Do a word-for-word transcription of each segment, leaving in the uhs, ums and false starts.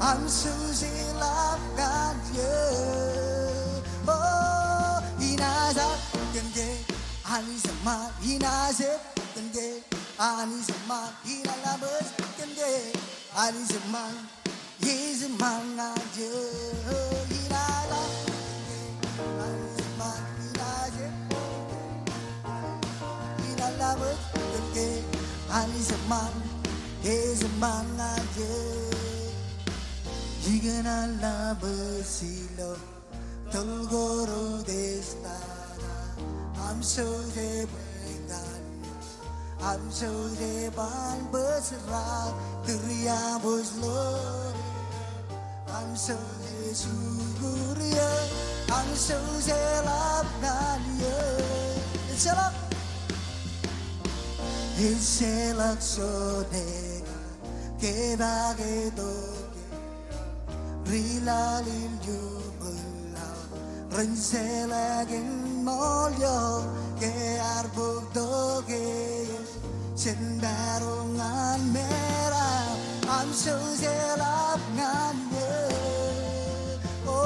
Am so jeḷap ñan eō. O, inaaj kōn ke Anij eṃṃan, inaaj kōn ke Anij eṃṃan, inaaj laṃōj kōn ke Anij eṃṃan. Ej eṃṃan ñan eō, inaaj kōn ke Anij eṃṃan, inaaj kōn ke Anij eṃṃan, ej eṃṃan ñan eō. Ikōṇaan laṃōj ilo tōl ko rūtōk eo, am so jebwilkan. Am so jeban bōjrak, tūriaṃ bōjrak. Am so jesukurie, am so jeḷap ñan eō. Ejjeḷọk, ejjeḷọk soñe ke ba ke tok ke ri laḷ in juṃwilaḷ, ren jeḷā kōn ṃool eo ke ear bōk tok ke jen maroñ ñan meram. Am so jeḷap ñan eō. O,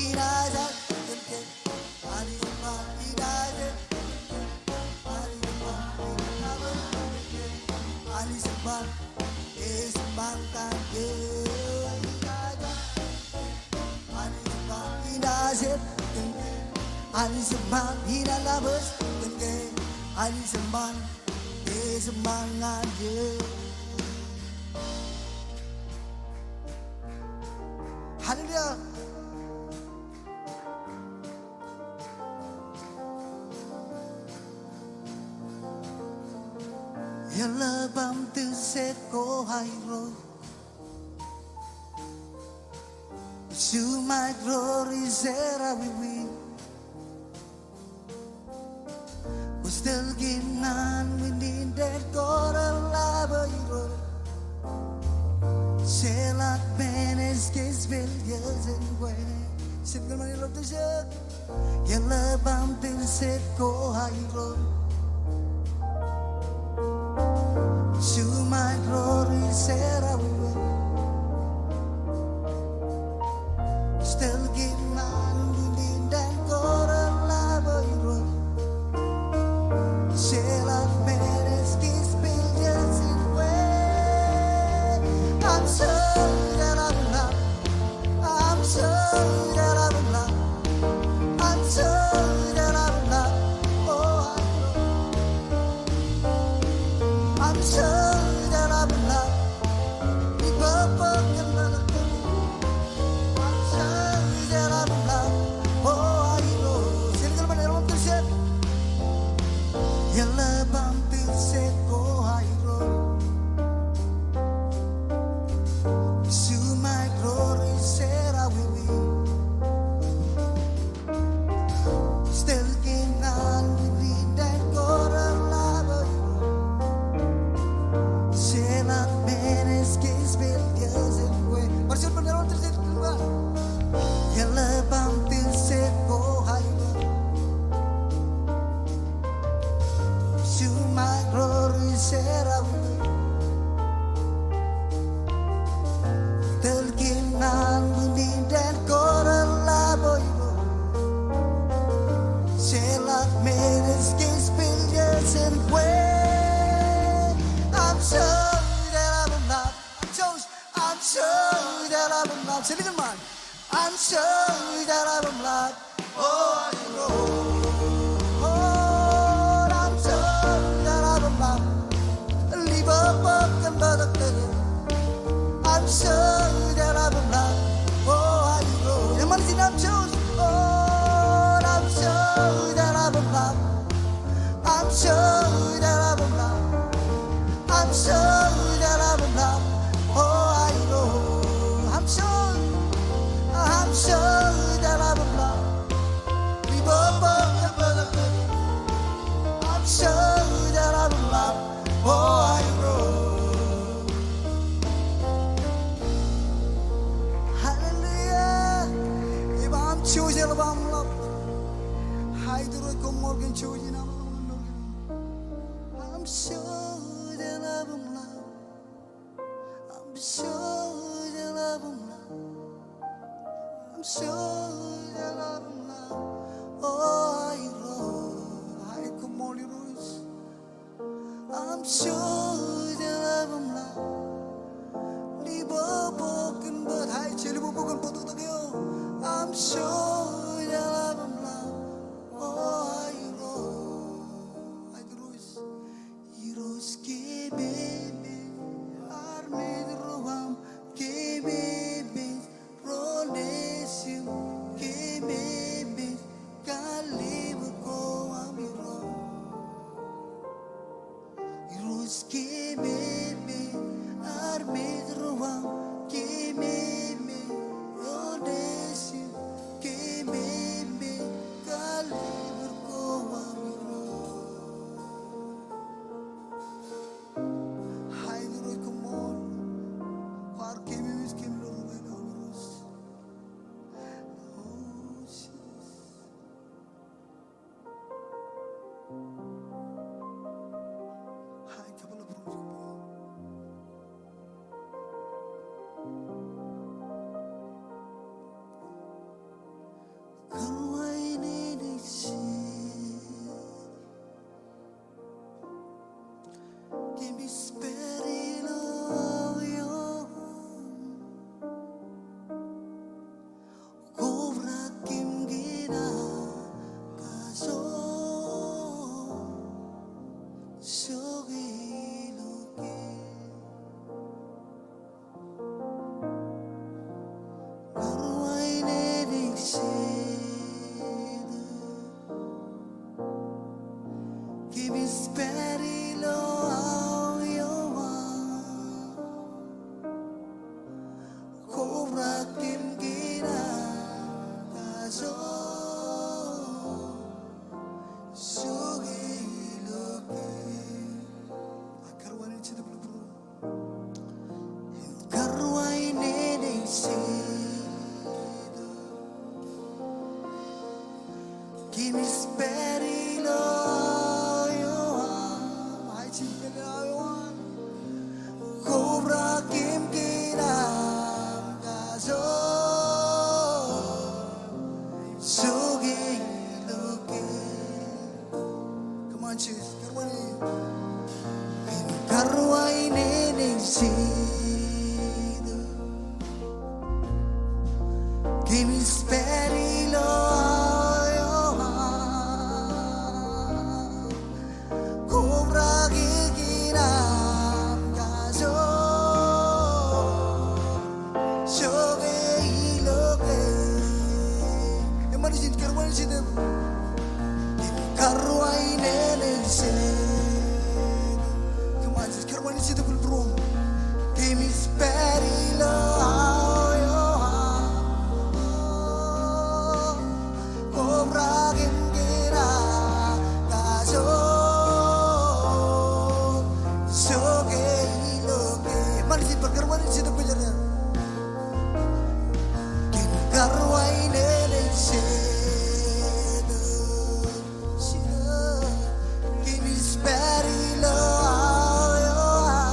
inaaj kōn ke Anij eṃṃan, inaaj kōn ke Anij eṃṃan, inaaj kōn ke Anij eṃṃan, ej eṃṃan ñan eō. Inaaj kōn ke Anij eṃṃan, inaaj kōn ke Anij eṃṃan, inaaj laṃōj kōn ke Anij eṃṃan, ej eṃṃan ñan eō. Hallelujah. Eḷap aṃ tūsek ko aerro. Sumaik ro ri jerọwiwi. Bwe tōl kein ñan wūnin dān ko reḷap eo Irooj. Jeḷak men ej kōj pād ijin kwe. Jen kōṃṃan ilo tūsek. Eḷap aṃ tūsek ko aerro. Sumaik ro ri jerọwiwi. Tōl kein ñan wūnin dān ko reḷap eo Irooj. Jeḷak men ej kōj pād ijin kwe. Am so jeḷap im ḷap. Am so jeḷap im ḷap. Am so jeḷap im ḷap. O, aerro. Am so jeḷap im ḷap. Ibōkbōk kōn bōkbōk. Am so jeḷap im ḷap. O, aerro. Jen kōṃṃan eḷap aṃ tūsek. Eḷap aṃ tūsek ko aerro. Sumaik ro ri jerọwiwi. Tōl kein ñan wūnin dān ko reḷap eo Irooj. Jeḷak men ej kōj pād ijin kwe. Bar juon ṃōṇ, eḷap aṃ tūsek ko aerro. Eḷap aṃ tūsek ko aerro. Sumaik ro ri jerọwiwi. Tōl kein ñan wūnin dān ko reḷap eo Irooj. Jeḷak men ej kōj pād ijin kwe. Am so jeḷap im ḷap. Am so, am so jeḷap im ḷap. Jen kōṃṃan. Am so jeḷap im ḷap. O, aerro. O, am so jeḷap im ḷap. Ibōkbōk kōn bōkbōk. Am so jeḷap im ḷap. O, aerro. Eṃṃan ijin, am so. O, am so jeḷap im ḷap. Am so jeḷap im ḷap. Am so jeḷap im ḷap. O, aerro. Am so, am so jeḷap im ḷap. Ibōkbōk. Am so jeḷap im ḷap. O, aerro. Hallelujah. Ej ba aṃ jouj eḷap aṃ ḷap. Aet ro, koṃṃool kōn jouj in aṃ. Aṃ jouj eḷap im ḷap. Aṃ jouj eḷap Aṃ sōj eḷap im ḷap, O Irooj. Aikuṃṃool Irooj. Aṃ sōj eḷap im ḷap. Libo bok kōn bōd, hai, ej libo bok kōn bōd tok eo. Aṃ sōj eḷap im ḷap, O Irooj. Aikuṃ Irooj. Irooj, kememej armej ro aṃ, kememej ro nejim, kememej kallib ko aṃ Irooj. Irooj, kememej armej ro aṃ, kememej ro nejim, kememej kallib ko aṃ Irooj. Hai Irooj, koṃṃool. Kwaar kememej kōm ilo ruo eo aṃ Irooj. O Jisōs. Hai, kōpeḷḷọk būruōm. Karuwainene Jisōs. Kōmij pād ilo aō ioon. Kobrak kōm kōn aō kajoor. Jokwe ilo ke. Karuwainene Jetōb. Kōmij pād ilo aō ioon. Kobrak kōm kōn aō kajoor. Jokwe ilo ke. Karuwainene Jetōb. Karuwainene Jetōb. Kōmij pād ilo aō ioon. Kobrak kōm kōn aō kajoor. Jokwe ilo ke. Come on, church. Karuwainene. Karuwainene Jetōb. Kōmij pād ilo aō ioon. Kobrak kōm kōn aō kajoor. Jokwe ilo ke. Eṃṃan ijin, karuwainene Jetōb. Karuwainene Jetōb. Come on, just karuwainene Jetōb ilo būruōm. Kōmij pād ilo aō ioon. Kobrak kōm kōn aō kajoor. Jokwe ilo ke. Eṃṃan ijin, bar karuwainene Jetōb kwōjarjar. Kōn karuwainene Jetōb. Kōmij pād ilo aō ioon.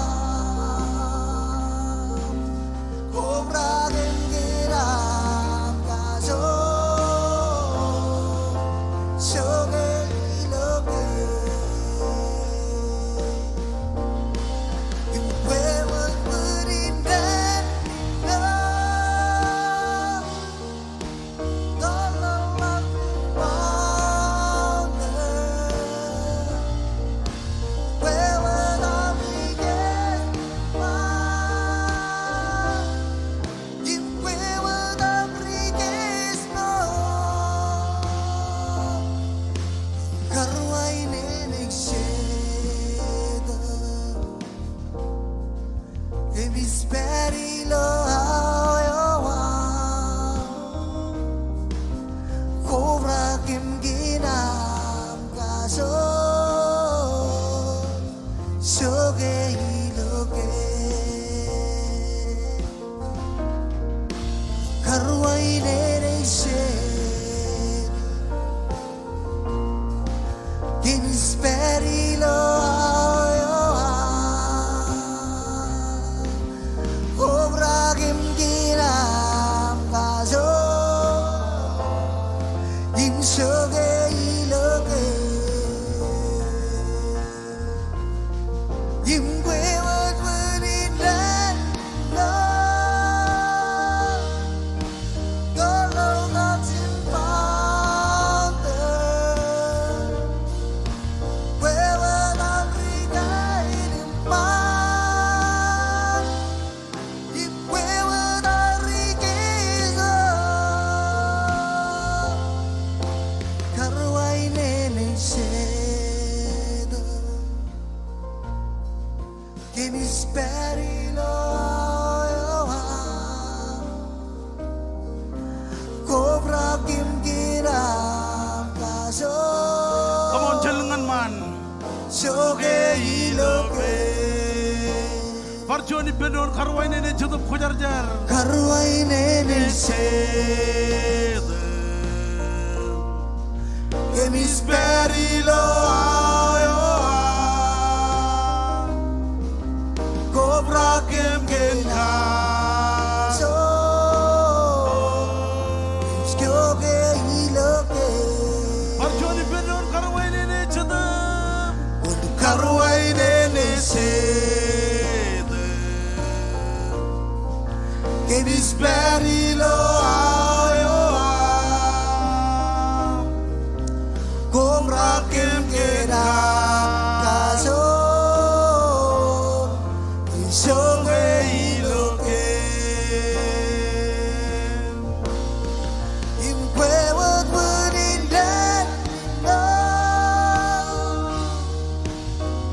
Kobrak kōm kōn aō kajoor. Jokwe ilo ke. Im kwe wōt bōd in dān ilo Kōmij pād ilo aō ioon. Kobrak kōm kōn aō kajoor. Jokwe ilo ke. Karuwainene Jetōb. Kōmij pād ilo aō ioon. Kobrak kōm kōn aō kajoor. Ippān doon, karuwainene Jetōb Kwōjarjar. Karuwainene Jetōb. Kōmij pād ilo aō aṃ. Kobrak kōm kōn kajoor. Im jokwe ilo kōm. Bar juon ippān doon, karuwainene Jetōb. Karuwainene Jetōb. Kōmij pād ilo aō aṃ. Kobrak kōm kōn kajoor. Im jokwe ilo kōm. Im kwe wōt wūnin dān ilo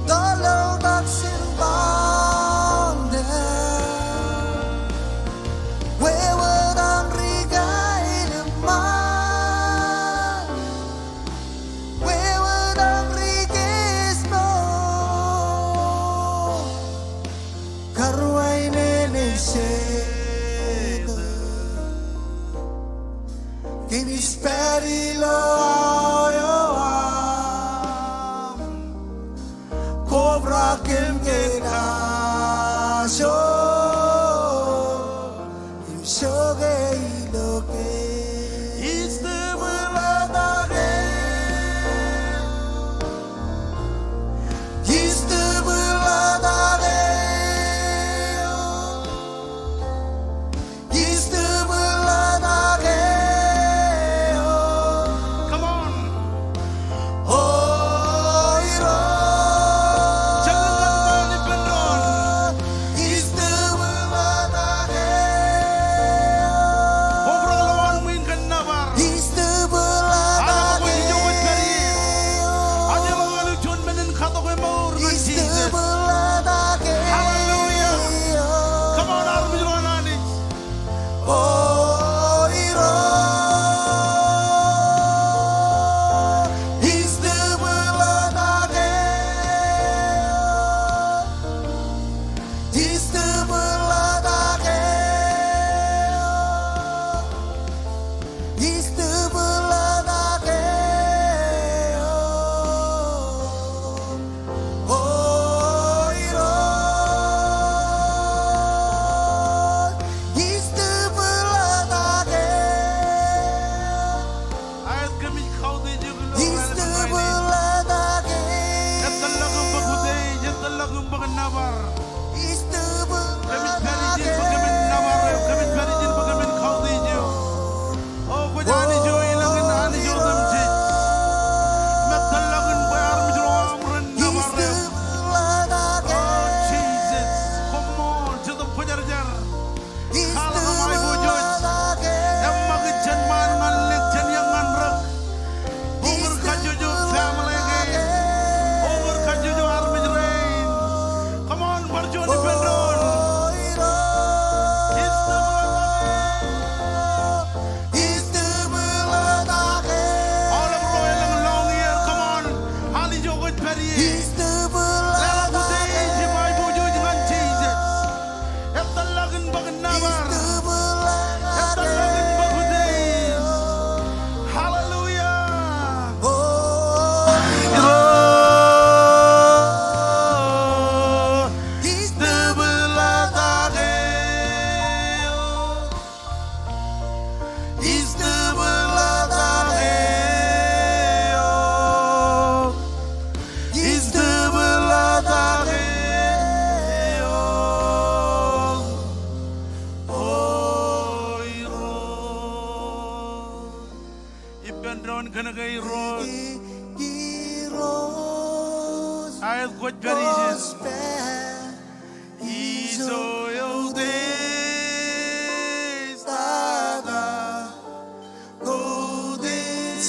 tōl ḷọk jiljino. Wōt aṃ ri kaenōṃṃan. Wōt aṃ ri kōsmok. Karuwainene Jetōb. Kōmij pād ilo aō aṃ. Kobrak kōm kōn kajoor. Im jokwe ilo kōm. Ij tūbwīḷōtake. Ij tūbwīḷōtake. Ij tūbwīḷōtake. Come on. O Irooj. Jekdọọn ippān doon. Ij tūbwīḷōtake. Obrak lowaan ṃwiin kōn nōbar. Ij tūbwīḷōtake. Aolep ro kwōj pād ie. Aolep ro kwōj juon men in katok eṃour kōn Jisōs. Hallelujah. Come on, armej ro an Anij. O Irooj, ij tūbwīḷōtake. Ij tūbwīḷōtake. Ij tūbwīḷōtake. O Irooj, ij tūbwīḷōtake. Aet kōmij kautiej eok ilo. Ij tūbwīḷōtake. Etōllọk im bōk utiej, etōllọk im bōk nōbar. Ij tūbwīḷōtake. Kōmij pād ijin bwe kōmin nōbar eok, kōmij pād ijin bwe kōmin kautiej eok. O kwōj Anij eo ilañ in anij otemjej. Im etōllọk in bwe armej ro aṃ ren nōbar eok. O Jisōs, koṃṃool Jetōb Kwōjarjar. Kwaḷọk aṃ aiboojoj. Eṃṃakūt ijin, ṃaan ñan lik, jān iọk ñan rōk. Over kajjojo family kein. Over kajjojo armej rein. Come on, bar juon ippān doon. Ij tūbwīḷōtake. Aolep ro elōñ lọñier, come on. Anij eo kwōj pād ie. Leḷọk utiej im aiboojoj ñan Jisōs. Etōllọk in bōk nōbar. Etōllọk in bōk utiej. Hallelujah. Irooj, ij tūbwīḷōtake eok. Ij tūbwīḷōtake eok. Ij tūbwīḷōtake eok. O Irooj. Ippān doon kōnke Irooj. Irooj. Aet kwōj pād ijin. Ijo eutiej tata, koutiej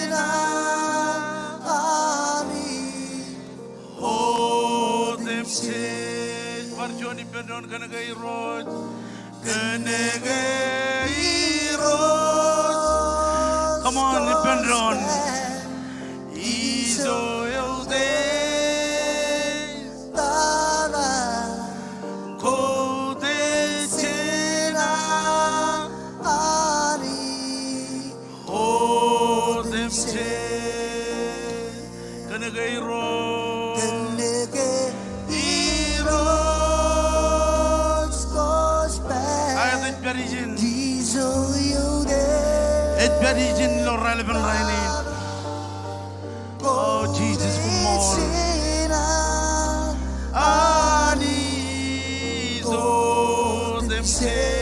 jān ami otemjej. Bar juon ippān doon kōnke Irooj. Kōnke Irooj. Come on, ippān doon. Ijo eutiej tata, pād ijin. Ej pād ijin ilo raelepen rainin. O Jisōs, koṃṃool. Anij otemjej.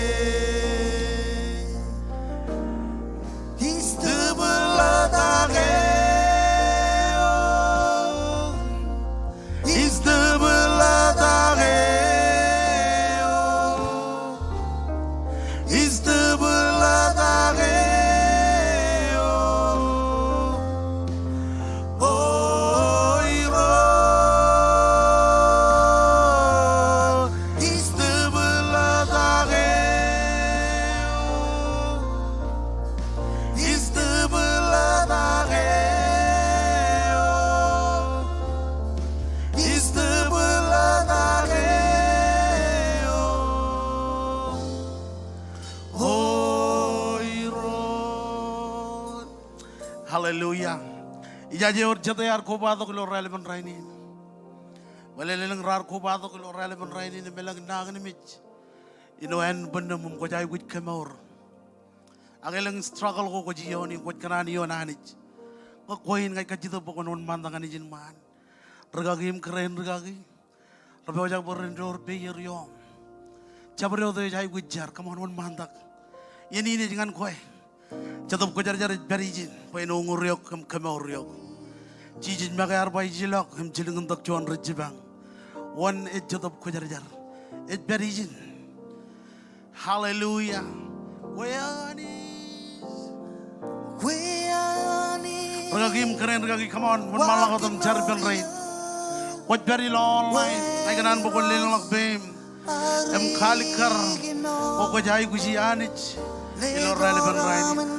Halleluia. Ijaje wōt jete ear kobatok ilo raelepen rainin. Bwe elōñ raar kobatok ilo raelepen rainin im elōñ nañinmej ilo ānbwinnem im kwōj aikuj kemour. Ak elōñ struggle ko kwōj iooni, kwōj kōṇaan ioon Anij. Ñe kwe in ña ij kajjitōk bwe kwōn wōnṃaantak ñan ijin ṃaan. Rikaki im kōrā in rikaki, rej pojak bwe ren door peier ioom. Jabdewōt eo ej aikuj jar, come on, wōnṃaantak. Iien in ej ñan kwe. Jetōb Kwōjarjar ej pād ijin bwe en uñūr eok im kemour eok. Jisōs make ear ba ijlọk im jilkintok juon ri jipañ. Wōn ej Jetōb Kwōjarjar? Ej pād ijin. Halleluia. Kwe Anij. Kwe Anij. Rikaki im kōrā in rikaki, come on, wōnṃaanḷọk wōt im jar ippān rein. Kwōj pād ilo online, ña ikōṇaan bwe kwōn lelōñḷọk peiṃ im kaalikkar bwe kwōj aikuji Anij ilo raelepen rainin.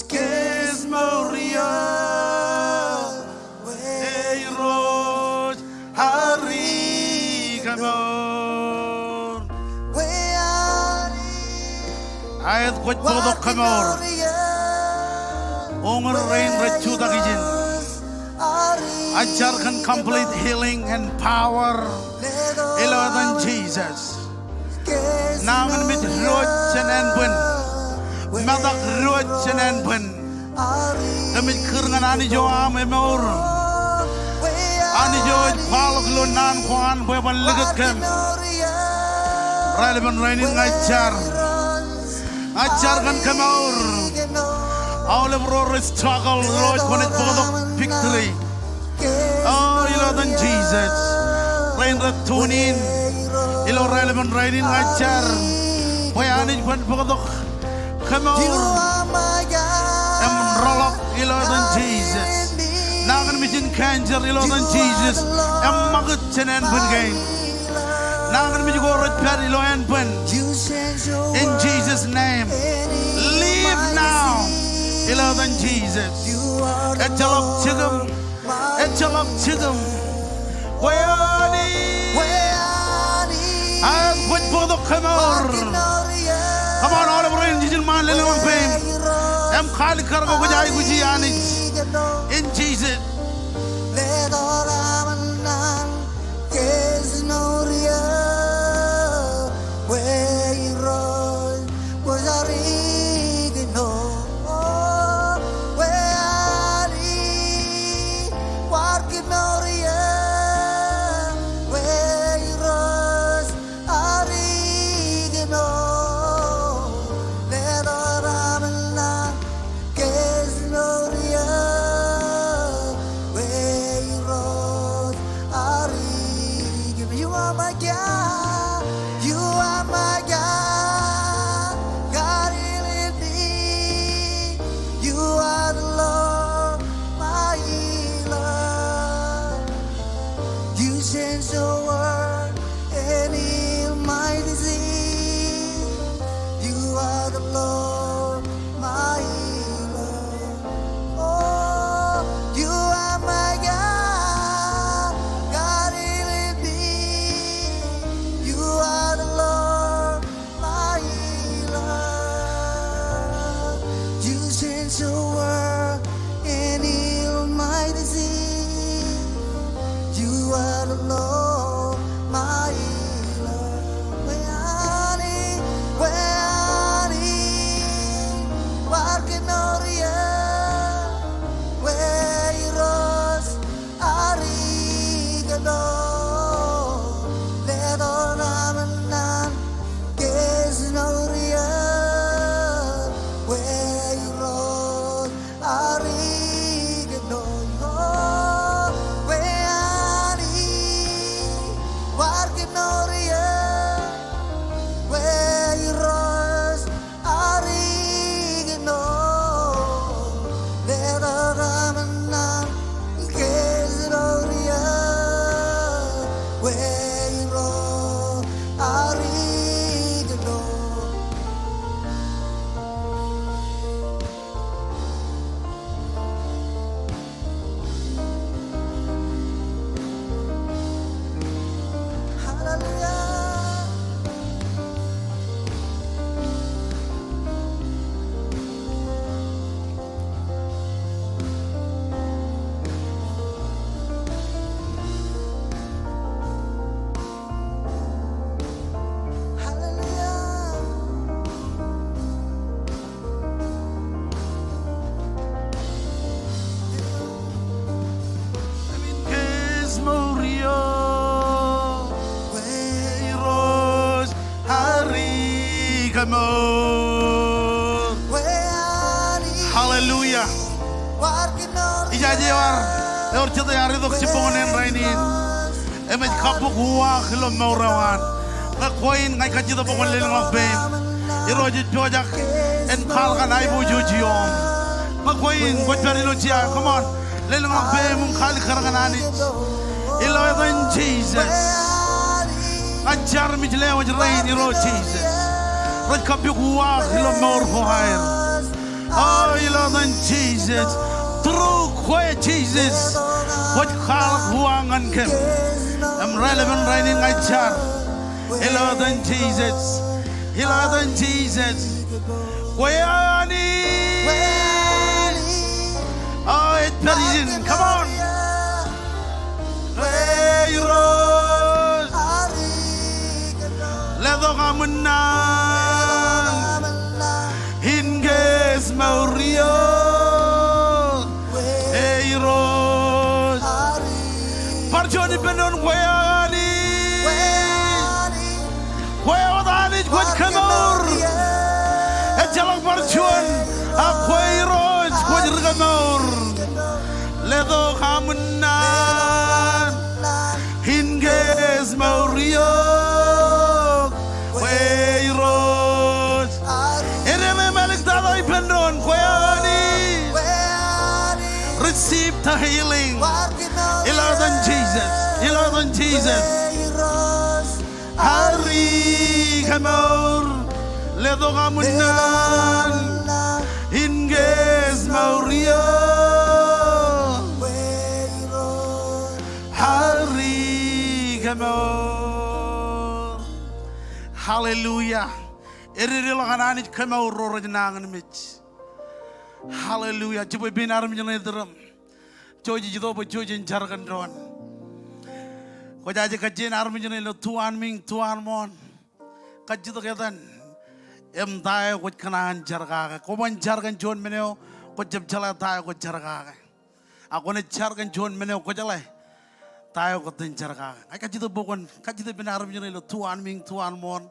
Kōj mour eō, Irooj, ari kemour. Aet, kwōj bōktok kemour. Uñūr rein rej jutak ijin. Ij jar kōn complete healing and power ilo etan Jisōs. Nañinmej diwōj jān ānbwin. Metak diwōj jān ānbwin. Kōmij kūr ñan Anij eo aṃ emour. Anij eo ej kwaḷọk ilo naan ko an bwe eban likūt kōm. Raelepen rainin ña ij jar. Ña ij jar kōn kemour. Aolep ro rej struggle, Irooj kwōnaaj bōktok victory. O, ilo etan Jisōs. Rein rej tune in ilo raelepen rainin ña ij jar bwe Anij kwōn bōktok kemour im roḷọk ilo etan Jisōs. Nañinmej in cancer ilo etan Jisōs eṃṃakūt jān ānbwin kein. Nañinmej ko rej pād ilo ānbwin. In Jesus' name. Leave now. Ilo etan Jisōs. Ejjeḷọk jikin. Ejjeḷọk jikin. Kwe Anij. Aet, kwōj bōktok kemour. Come on, aolep rein ijin ṃaan, lelōñḷọk peiṃ im kaalikkar bwe kwōj aikuji Anij. In Jesus. Hallelujah. Ijaje eo ad, ewōr jete ad itok jibboñōn in rainin. Im ej kabbok uwaak ilo mour eo an. Ñe kwe in, ña ij kajjitōk bwe kwōn lelōñḷọk peiṃ. Irooj ej pojak en kwaḷọk an aiboojoj iooṃ. Ñe kwe in, kwōj pād ilo jea, come on. Lelōñḷọk peiṃ im kaalikkar ñan Anij. Ilo etan Jisōs. Ña ij jar im ij lewōj rein Irooj Jisōs. Rej kabbok uwaak ilo mour ko aer. O, ilo etan Jisōs. Through kwe Jisōs, kwōj kwaḷọk uwaak ñan kōm. Im raelepen rainin ña ij jar. Ilo etan Jisōs. Ilo etan Jisōs. Kwe eo Anij. O, ej pād ijin. Come on. Kwe Irooj. Letok aṃ unnaan in case mour eo. Kwe Irooj. Bar juon ippān doon, kwe eo Anij. Kwe eo wōt Anij kwōj kemour. Ejjeḷọk bar juon, ak kwe Irooj kwōj ri kemour. Letok aṃ unnaan in case mour eo. Kwe Irooj. Edeḷ im āliktata ippān doon, kwe eo Anij. Receive the healing. Ilo etan Jisōs. Ilo etan Jisōs. Ri kemour. Letok aṃ unnaan in case mour eo. Ri kemour. Hallelujah. Ededeḷọk an Anij kemour ro rej nañinmej. Hallelujah. Jibwe pein armej ṇe iturūṃ. Jouj ej itok bwe jouj en jar kōn doon. Kwōjaje kajjien armej ṇe ilo tuanmiiñ, tuanmooṇ. Kajjitōk etan. Im ta eo kwōj kōṇaan jar kake. Kwōban jar kōn juon men eo, kwō jab jeḷā ta eo kwōj jar kake. Ak kwōnaaj jar kōn juon men eo kwō jeḷā ta eo kwōj jar kake. Ña ij kajjitōk bwe kwōn kajjitōk ippān armej ṇe ilo tuanmiiñ, tuanmooṇ.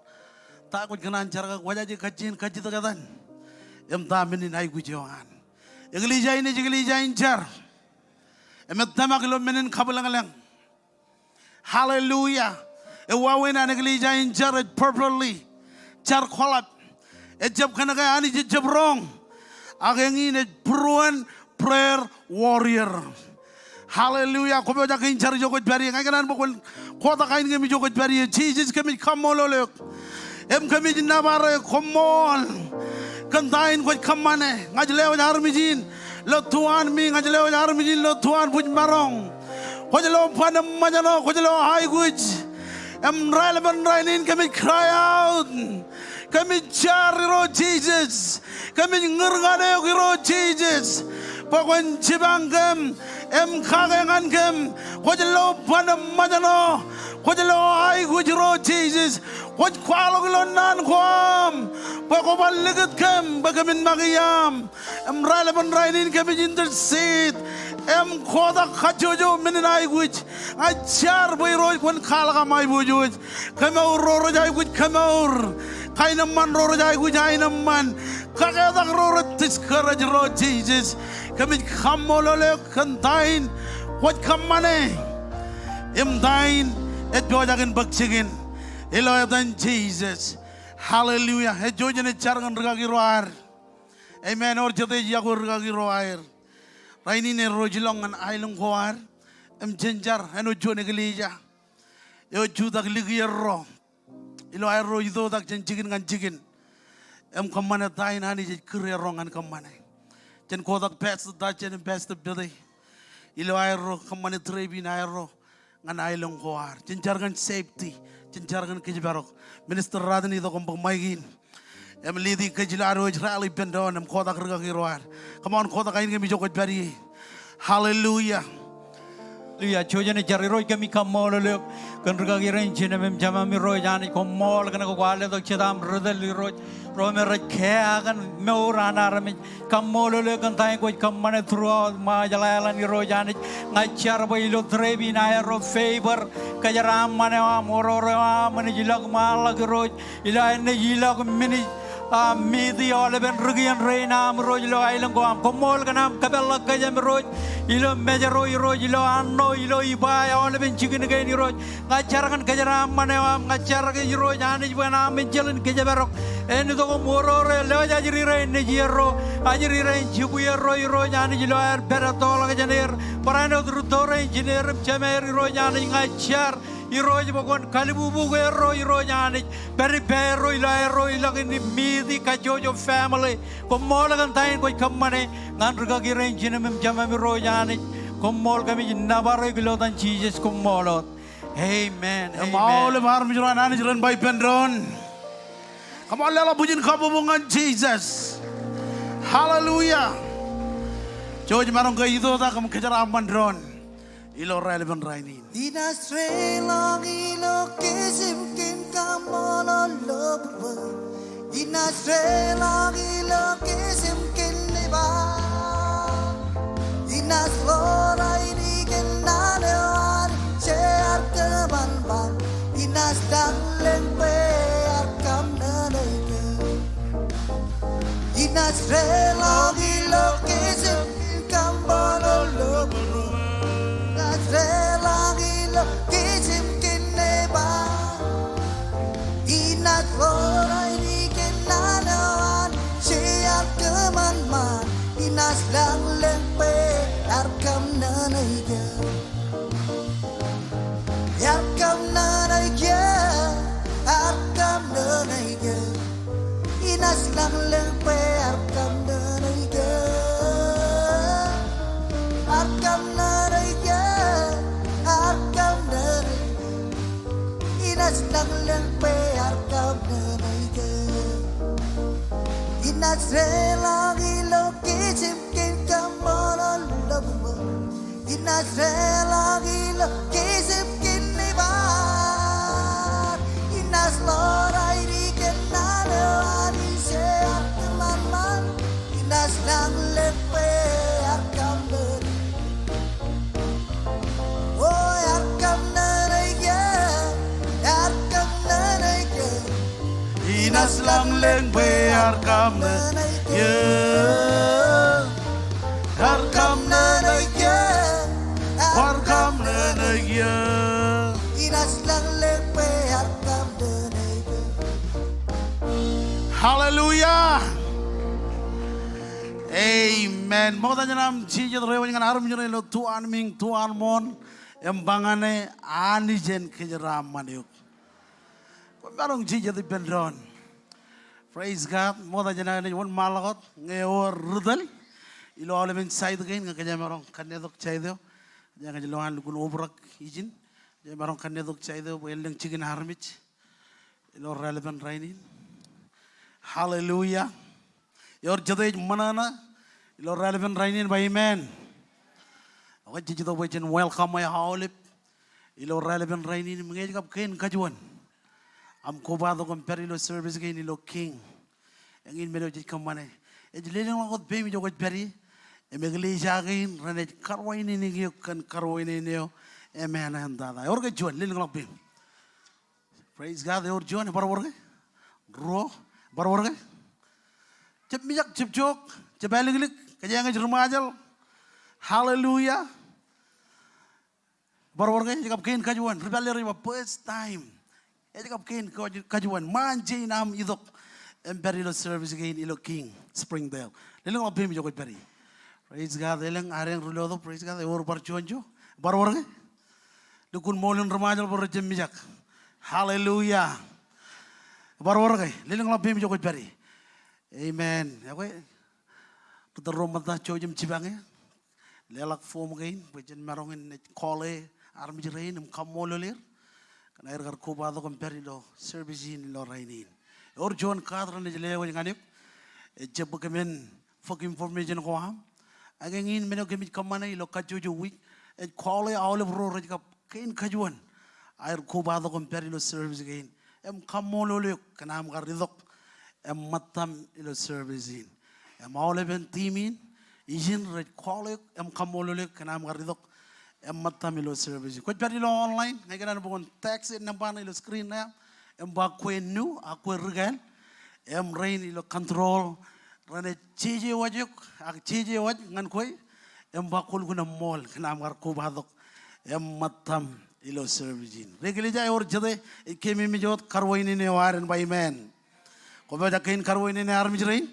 Ta eo kwōj kōṇaan jar kake, kwōjaje kajjien kajjitōk etan. Im ta men in aikuj eo an. Eklejia in ej eklejia in jar. Im ej tōmak ilo men in kabwilōñlōñ. Hallelujah. Ewāween an eklejia in jar ej properly jar kwōḷap. Ejjab kōnke Anij ejjab roñ. Ak eñin ej būruon prayer warrior. Hallelujah. Kwō pojak in jar ijo kwōj pād ie. Ña ikōṇaan bwe kwōn kotak ainikien ijo kwōj pād ie. Jisōs, kōmij kaṃṃoolol eok. Im kōmij nōbar eok, koṃṃool kōn ta in kwōj kōṃṃane. Ña ij lewōj armej in ilo tuanmiiñ, ña ij lewōj armej in ilo tuanbwijmaroñ. Kwōj lo ban im ṃōjṇọ, kwōj lo aikuj. Im raelepen rainin kōmij cry out. Kōmij jar Irooj Jisōs. Kōmij ñūr ñan eok Irooj Jisōs. Bwe kwōn jipañ kōm im kake ñan kōm. Kwōj lo ban im ṃōjṇọ. Kwōj lo aikuj Irooj Jisōs. Kwōj kwaḷọk ilo naan ko aṃ bwe kwō bar likūt kōm bwe kōmin make iaam. Im raelepen rainin kōmij intercede im kotak kajjojo men in aikuj. Ña ij jar bwe Irooj kwōn kwaḷọk aṃ aiboojoj. Kemour ro rej aikuj kemour. Kaenōṃṃan ro rej aikuj aenōṃṃan. Kaketak ro rej discourage Irooj Jisōs. Kōmij kaṃṃoolol eok kōn ta in kwōj kōṃṃane. Im ta in ej pojak in bōk jikin. Ilo etan Jisōs. Hallelujah. Ej jouj jen jar ñan rikaki ro aer. Amen. Ewōr jete ej yokwe rikaki ro aer. Rainin erro ej ilọk ñan aelōñ ko ad. Im jen jar āinwōt juon eklejia eo ej jutak likierro. Ilo aerro itoitak jān jikin ñan jikin im kōṃṃane ta in Anij ej kūr erro ñan kōṃṃane. Jen kotak Pastor Tajen im Pastor Pete ilo aerro kōṃṃane trip in aerro ñan aelōñ ko ad. Jen jar kōn safety. Jen jar kōn kōjparok. Minister Ratin, itok im bōk maik in. Im lead e kōj ilo ad wōj rally ippān doon im kotak rikaki ro ad. Come on, kotak ainikien ijo kwōj pād ie. Hallelujah. Hallelujah. Jouj jen jar. Irooj, kōmij kaṃṃoolol eok kōn rikaki rein jinōm im jemām Irooj Anij. Koṃṃool kōn ke kwaar letok jete aṃ ri tōl Irooj, ro me rej kea kōn mour an armej. Kaṃṃoolol eok kōn ta in kwōj kōṃṃane throughout Ṃajeḷ Island Irooj Anij. Ña ij jar bwe ilo trip in aerro favor kōjeraaṃṃan eo aṃ, oror eo aṃ enaaj ilọk ṃaanḷọk Irooj. Ilo aer naaj ilọk men in Aṃ meet aolepen ri kien rein aṃ Irooj ilo aelōñ ko aṃ. Koṃṃool kōn aṃ kōpeḷḷọk kōjām Irooj ilo Mājro Irooj, ilo Arṇo, ilo Ebeye, aolepen jikin kein Irooj. Ña jar kōn kōjeraaṃṃan eo aṃ, ña jar kōj Irooj Anij bwe en aṃ enjeḷ in kōjparok. En itok im orore, lewōj ajri rein nejierro, ajri rein jibwierro Irooj Anij ilo aer pād ettoḷọk jān er. Barāinwōt rūtto rein, jined im jemāer Irooj Anij, ña jar Irooj bwe kwōn kalbubu erro Irooj Anij. Pād ippāerro ilo aerro ilọk in meet kajjojo family. Koṃṃool kōn ta in kwōj kōṃṃane ñan rikaki rein, jinōm im jemām Irooj Anij. Koṃṃool, kōmij nōbar eok ilo etan Jisōs, koṃṃool wōt. Amen. Im amen. Aolep armej ro an Anij ren ba ippān doon. Come on, leḷọk bwijin kabbokbok ñan Jisōs. Hallelujah. Jouj maroñ ke itoitak im kōjeraaṃṃan doon ilo raelepen rainin. Inaaj deḷọñ ilo kijem kein kaṃṃoolol ḷọk bwe Inaaj deḷọñ ilo kijem kein nebar. Inaaj ḷoor ainikiōn naan eo Anij ear kōṃanṃan. Inaaj lañlōñ bwe ear kaṃ nōn eo. Inaaj deḷọñ ilo kijem kein kaṃṃoolol ḷọk bwe. Inaaj deḷọñ ilo kijem kein nebar. Inaaj ḷoor ainikiōn naan eo Anij ear kōṃanṃan. Inaaj lañlōñ bwe ear kaṃ nōn eo. Ear kaṃ nōn eo. Ear kaṃ nōn eo. Inaaj lañlōñ bwe ear kaṃ nōn eo. Ear kaṃ nōn eo. Ear kaṃ nōn eo. Inaaj lañlōñ bwe ear kaṃ nōn eo. Inaaj deḷọñ ilo kijem kein kaṃṃoolol ḷọk bwe. Inaaj deḷọñ ilo kijem kein nebar. Inaaj ḷoor ainikiōn naan eo Anij ear kōṃanṃan. Inaaj lañlōñ bwe ear kaṃ nōn. O, ear kaṃ nōn eo. Ear kaṃ nōn eo. Inaaj lañlōñ bwe ear kaṃ nōn eo. Ear kaṃ nōn eo. Ear kaṃ nōn eo. Inaaj lañlōñ bwe ear kaṃ nōn eo. Hallelujah. Amen. Ṃokta jān aṃ jijet ro wōj ñan armej ro ilo tuanmiiñ, tuanmooṇ, im ba ñan e, Anij en kōjeraaṃṃan eok. Kwōn maroñ jijet ippān doon. Praise God. Ṃokta jān aō naaj wōnṃaanḷọk wōt, ñe ewōr ri tōl ilo aolepen side kein, ñe kōjeañ maroñ kannetok side eo. Ñe kōj lowaan lukkuun obrak ijin, kōjeañ maroñ kannetok side eo bwe en lōñ jikin armej ilo raelepen rainin. Hallelujah. Ewōr jete ej ṃōṇōṇō ilo raelepen rainin, ba amen. Okay, jej itok bwe jen welcome e aolep ilo raelepen rainin im ñe ej kab kein kajuon aṃ kobatok im pād ilo service kein ilo King. Eñin men eo jej kōṃṃane. Ej lelōñḷọk wōt peiṃ ijo kwōj pād ie. Im eklejia kein renaaj karuwainene eok kōn karuwainene eo eṃṃan eo an tata. Ewōr ke juon, lelōñḷọk peiṃ. Praise God, ewōr juon, ebar wōr ke? Ruo, ebar wōr ke? Jab mijak, jab jook, jab āliklik, kōjeañ ej ri Ṃajeḷ. Hallelujah. Bar wōr ke, ej kab kein kajuon, ri pālle rej ba first time. Ej kab kein kaj-, kajuon, ṃaan jein aṃ itok im pād ilo service kein ilo King Springdale. Lelōñḷọk peiṃ ijo kwōj pād ie. Praise God, elōñ adeañ ri lotok, praise God, ewōr bar juon ijo. Bar wōr ke? Lukkuun ṃool in ri Ṃajeḷ bwe rej jab mijak. Hallelujah. Bar wōr ke? Lelōñḷọk peiṃ ijo kwōj pād ie. Amen. Ekwe, ri tōl ro ṃōtta jouj im jipañ e. Leḷọk form kein bwe jen maroñ in naaj call e armej rein im kaṃṃoolol er kōn aer kar kobatok im pād ilo service in ilo rainin. Ewōr juon card renaaj lewōj ñan eok. Ejjab bwe kōmin bōk information ko aṃ. Ak eñin men eo kōmij kōṃṃane ilo kajjojo wiik, ej call e aolep ro rej kab kein kajuon aer kobatok im pād ilo service kein im kaṃṃoolol eok kōn aṃ kar itok im ṃōttaṃ ilo service in. Im aolepen team in, ijin rej call eok im kaṃṃoolol eok kōn aṃ kar itok im ṃōttaṃ ilo service in. Kwōj pād ilo online, ña ikōṇaan bwe kwōn text e nōṃba ṇe ilo screen ṇe aṃ, im ba kwe new, ak kwe ri kāāl, im rein ilo control, renaaj jeje waj eok, ak jeje waj ñan kwe, im ba kwōlukkuun eṃṃool kōn aṃ kar kobatok im ṃōttaṃ ilo service in. Ri eklejia, ewōr jete ej keememej wōt karuwainene eo ad, en ba amen. Kwōpojak kein karuwainene armej rein.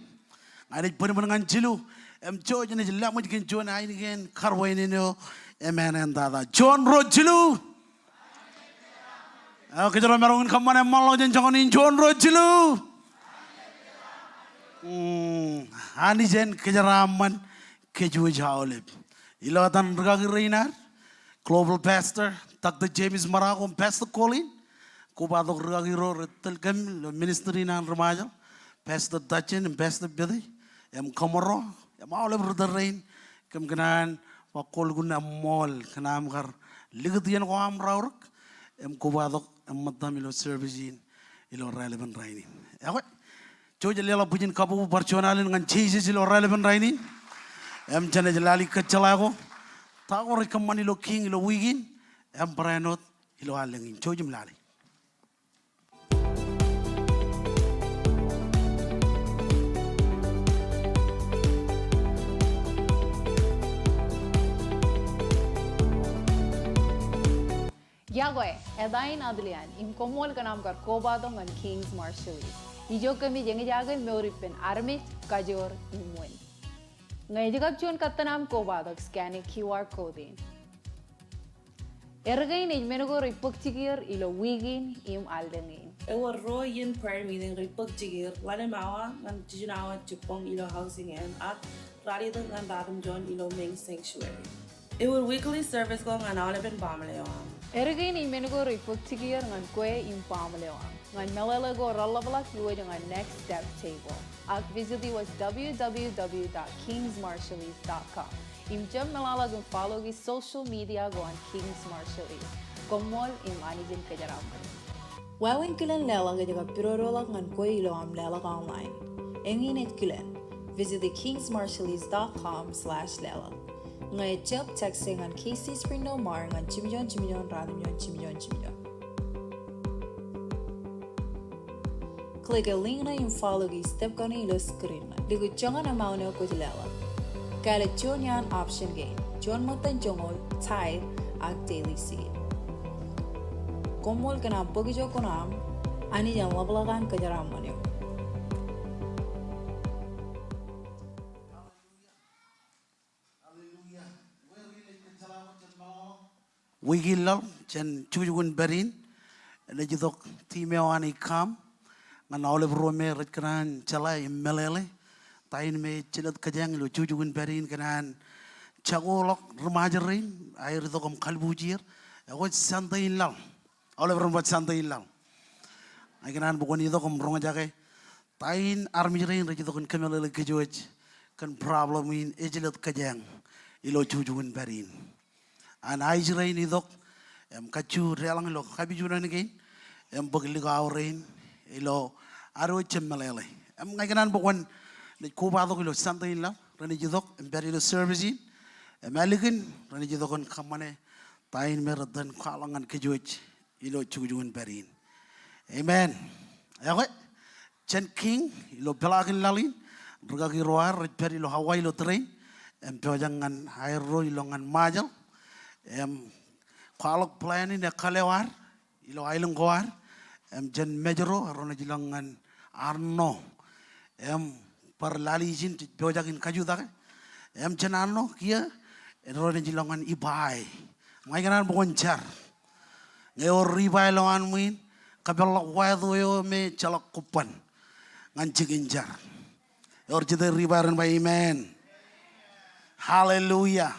Ña inej bōnbōn ñan jilu, im jouj jen laṃōj kōn juon ainikien karuwainene eo, im en tata. Juon, ruo, jilu. Eo, kōjro maroñ in kōṃṃane ṃōḷḷọk jān joñan in. Juon, ruo, jilu. Mm, Anij en kōjeraaṃṃan kōj wōj aolep. Ilo etan rūkaki rein ad, Global Pastor, Doctor James Marocco, im Pastor Colin, kobatok rūkaki ro rej tōl kōm ilo ministry in an ri-Ṃajeḷ, Pastor Dutchin, im Pastor Betty, im Kōṃro, im aolep ri-tōl rein, kōm kōṇaan ba kwōlukkuun eṃṃool kōn aṃ kar likūt iien ko aṃ raorōk, im kobatok im ṃōttaṃ ilo service in ilo raelepin rainin. Ekwe, jouj jen leḷọk bwijin kabbokbok bar juon alen ñan Jisōs ilo raelepin rainin. Im jenaaj lale kōjjeḷā ko ta ko rej kōṃṃan ilo King ilo wiik in, im barāinwōt ilo allōñ in. Jouj im lale. Iọkwe, eta in Atilian, im koṃṃool kōn aṃ kar kobatok ñan King's Marshallese. Ijo kōmij eñjake mour ippān armej, kajoor im wōn. Ñe ej kab juon kōttan aṃ kobatok, scan e Q R code in. Erkein ej men ko rej bōk jikier ilo wiik in im allōñ in. Ewōr ruo iien prayer meeting rej bōk jikier, ḷalem awa ñan jiljino awa jibboñ ilo Housing Inn, ak ralitōk ñan ratimjuon ilo Main Sanctuary. Ewōr weekly service ko ñan aolepen baaṃle eo aṃ. Erkein ej men ko rej bōk jikier ñan kwe im baaṃle eo aṃ. Ñan meḷeḷe ko reḷapḷọk, iwōj ñan Next Step Table. Ak visit e wōj W W W dot kings marshallese dot com. Im jab meḷeḷe im follow e social media ko an King's Marshallese. Koṃṃool im Anij en kōjeraaṃṃan. Wāween kilen leḷọk ej kab pidodoḷọk ñan kwe ilo aṃ leḷọk online. Eñin ej kilen. Visit e kings marshallese dot com slash leḷọk. Ñe ejjab, text e ñan K C Springdale Mar ñan jimjuon jimjuon ratimjuon jimjuon jimjuon. Click e link ṇe im follow e step kaṇe ilo screen ṇe. Likūt joñan amount eo kwōj leḷọk. Kāālōt juon iaan option kein. Juon ṃōttan joñoul, tithe, ak daily seed. Koṃṃool kōn aṃ bōk ijo kuṇaaṃ, Anij en ḷapḷọk an kōjeraaṃṃan eok. Wiik in laḷ, jān jukjuk in pād in, enaaj itok team eo an ej kaṃ, ñan aolep ro me rej kōṇaan jeḷā im meḷeḷe ta in me ej jelōt kōjeañ ilo jukjuk in pād in, kōṇaan jakoḷọk ri-Ṃajeḷ rein, aer itok im kalbuuj er. Ekwe, Sunday in laḷ. Aolep ren ba Sunday in laḷ. Ña ikōṇaan bwe kwōn itok im roñjake ta in armej rein rej itok in kōmeḷeḷe kōj wōj kōn problem in ej jelōt kōjeañ ilo jukjuk in pād in. An Ij rein itok im kajju deḷọñ ilo kapijuknen kein im bōk likao rein ilo ad wōj jab meḷeḷe. Im ña ikōṇaan bwe kwōn naaj kobatok ilo Sunday in laḷ, renaaj itok im pād ilo service in, im ālikin renaaj itok in kōṃṃane ta in me rej itōn kwaḷọk ñan kōj wōj ilo jukjuk in pād in. Amen. Ekwe, jān King ilo peḷaakin laḷ in, rūkaki ro ad rej pād ilo Hawaii ilo train, im pojak ñan aerro ilo ñan Ṃajeḷ, im kwaḷọk plane in ekkal eo ad ilo aelōñ ko ad, im jān Mājro erro naaj ilọk ñan Arṇo, im bar lale ijin jej pojak in kajutake, im jān Arṇo kiiō erro naaj ilọk ñan Ebeye. Ña ikōṇaan bwe kwōn jar. Ñe ewōr ri-Ebeye ilowaan ṃwiin, kōpeḷḷọk wāto eo me ejjeḷọk kobban ñan jikin jar. Ewōr jete ri-Ebeye ren ba amen. Hallelujah.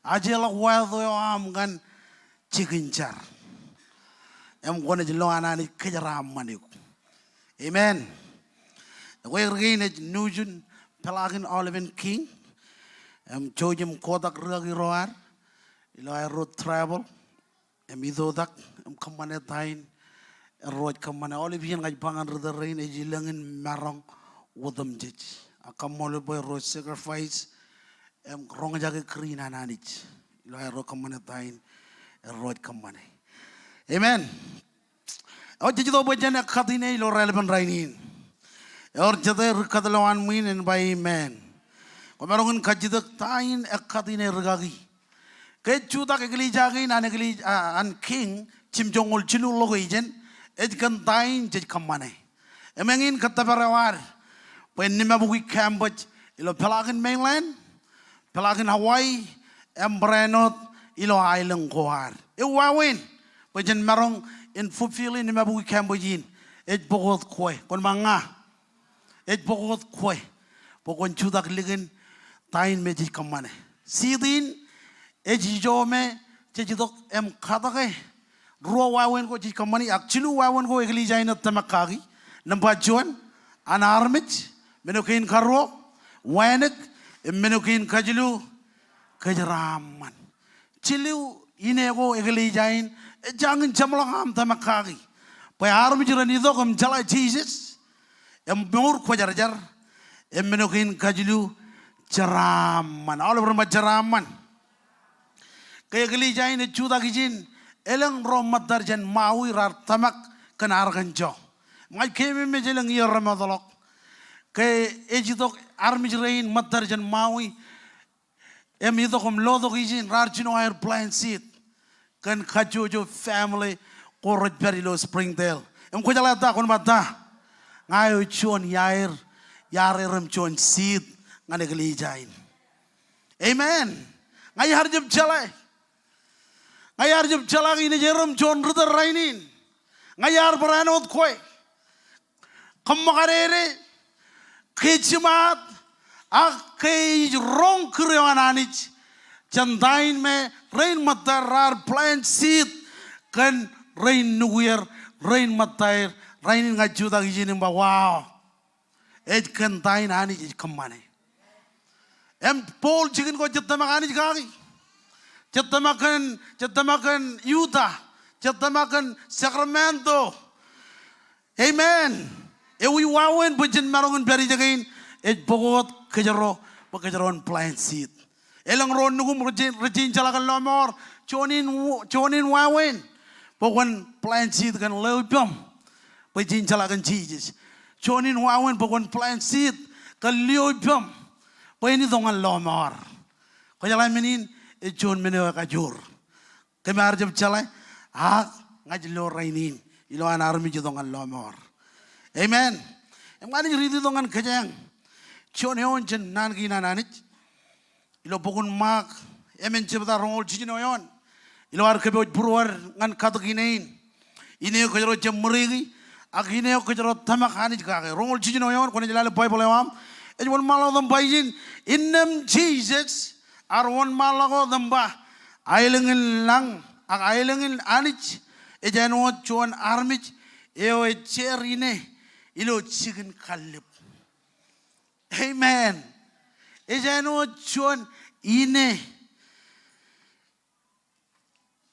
Ajeḷọk wāto eo aṃ ñan jikin jar. Im kwōnaaj lo an Anij kōjeraaṃṃan eok. Amen. Ekwe, erkein ej nuuj in peḷaakin aolepen King. Im jouj im kotak rūkaki ro ad ilo aerro travel im itoitak im kōṃṃane ta in erro ej kōṃṃane. Aolep iien ña ij ba ñan ri-tōl rein, ej elōñ in maroñ otemjej. Ak kaṃṃoolol bwe erro sacrifice im roñjake kūr in an Anij ilo aerro kōṃṃane ta in erro ej kōṃṃane. Amen. Eo, jej itok bwe jen cut in ilo raelepen rainin. Ewōr jete ri kat ilowaan ṃwiin en ba amen. Kwōmaroñ in kajjitōk ta in ekkat in erikaki. Ke ej jutak eklejia kein an eklej-, a, an King, jimjoñoul jilu ḷọk ijin, ej kōn ta in jej kōṃṃane. Im eñin kōttōpar eo ad bwe en limabukwi campus ilo peḷaakin mainland, peḷaakin Hawaii, im barāinwōt ilo aelōñ ko ad. Ewāween bwe jen maroñ in fulfill in limabukwi campus in. Ej bōk wōt kwe, kwōn ba ña. Ej bōk wōt kwe bwe kwōn jutak likin ta in me jej kōṃṃane. Seed in ej ijo me jej itok im katōke ruo wāween ko jej kōṃṃani, ak jilu wāween ko eklejia in ej tōmak kaki. Nōṃba juon, an armej. Men eo kein karuo, wānōk. Im men eo kein kajilu, kōjeraaṃṃan. Jilu ine ko eklejia in ej jañin jeṃḷọk aṃ tōmak kaki bwe armej ren itok im jeḷā Jisōs im mour kwōjarjar. Im men eo kein kajilu, jeraaṃṃan. Aolep ren ba jeraaṃṃan. Ke eklejia in ej jutak ijin, elōñ ro ṃōttad jān Maui raar tōmak kōn Arkansas. Ña ij keememej elōñ iiō remootḷọk ke ej itok armej rein ṃōttad jān Maui im itok im lotok ijin, raar jino aer plant seed kōn kajjojo family ko rej pād ilo Springdale. Im kwōjeḷā ta, kwōn ba ta? Ña eo juon iaer, iaer erem juon seed ñan eklejia in. Amen. Ña iar jab jeḷā. Ña iar jab jeḷā ke inij erem juon ri tōl rainin. Ña iar barāinwōt kwe. Kōṃṃakadede, ke jiṃaat, ak ke ij roñ kūr eo an Anij jān ta in me rein ṃōttad raar plant seed kōn rein nukuer, rein ṃōttaer. Rainin ña ij jutak ijin im ba, wow. Ej kōn ta in Anij ej kōṃṃane. Im Paul jikin ko jej tōmak Anij kaki. Jej tōmak kōn, jej tōmak kōn Utah. Jej tōmak kōn Sacramento. Amen. Ewi wāween bwe jen maroñ in pād ijekein? Ej bōk wōt kōjro bwe kōjro en plant seed. Elōñ ro nukuṃ rej, rej jeḷā kōn lọmọọr, juon in, juon in wāween bwe kwōn plant seed kōn ḷeo ippaṃ bwe jen jeḷā kōn Jisōs. Juon in wāween bwe kwōn plant seed kōn lio ippaṃ bwe en itok ñan lọmọọr. Kwōjeḷā men in ej juon men eo ekajoor. Kōm ar jab jeḷā, ak ña ij lo rainin ilowaan armej itok ñan lọmọọr. Amen. Im ña ij riiti itok ñan kōjeañ juon eoon jān naan kein an Anij. Ilo bok in Mak, emān jebta roñoul jiljino eoon. Ilo ad kōpooj būruod ñan katōk ine in. Ine eo kōjro jab ṃōreiki, ak ine eo kōjro tōmak Anij kake. Roñoul jiljino eoon, kwōnaaj lale Baibōḷ eo aṃ. Ej wōnṃaanḷọk wōt im ba ijin, innām Jisōs ear wōnṃaanḷọk wōt im ba, aelōñ in lañ, ak aelōñ in Anij, ej āinwōt juon armej eo ej jeer ine ilo jikin kallib. Amen. Ej āinwōt juon ine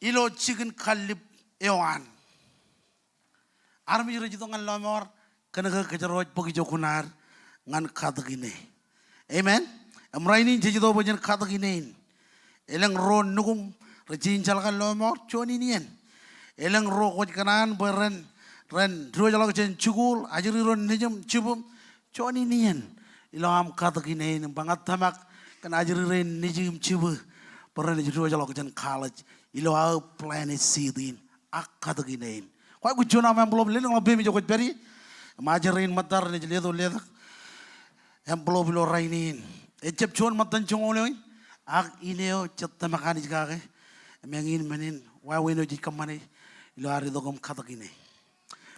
ilo jikin kallib eo an. Armej rej itok ñan lọmọọr kōn ke kōjro ej bōk ijo kuṇaad ñan katōk ine. Amen. Im rainin jej itok bwe jen katōk ine in. Elōñ ro nukuṃ rej jein jeḷā kōn lọmọọr, juon in iien. Elōñ ro kwōj kōṇaan bwe ren, ren diwōjḷọk jān jikuuḷ, ajri ro nejūṃ jibūṃ, juon in iien ilo aṃ katōk ine in im ba ña tōmak kōn ajri rein nejūṃ jibū bwe renaaj diwōjḷọk jān college ilo aō plant seed in ak katōk ine in. Kwaikuj juon aṃ envelope, lelōñḷọk peiṃ ijo kwōj pād ie. Im ajri rein ṃōttad renaaj letok, letok envelope ilo rainin. Ejjab juon ṃōttan joñoul eo in, ak ine eo jej tōmak Anij kake. Im eñin men in wāween eo jej kōṃṃane ilo ad itok im katōk ine.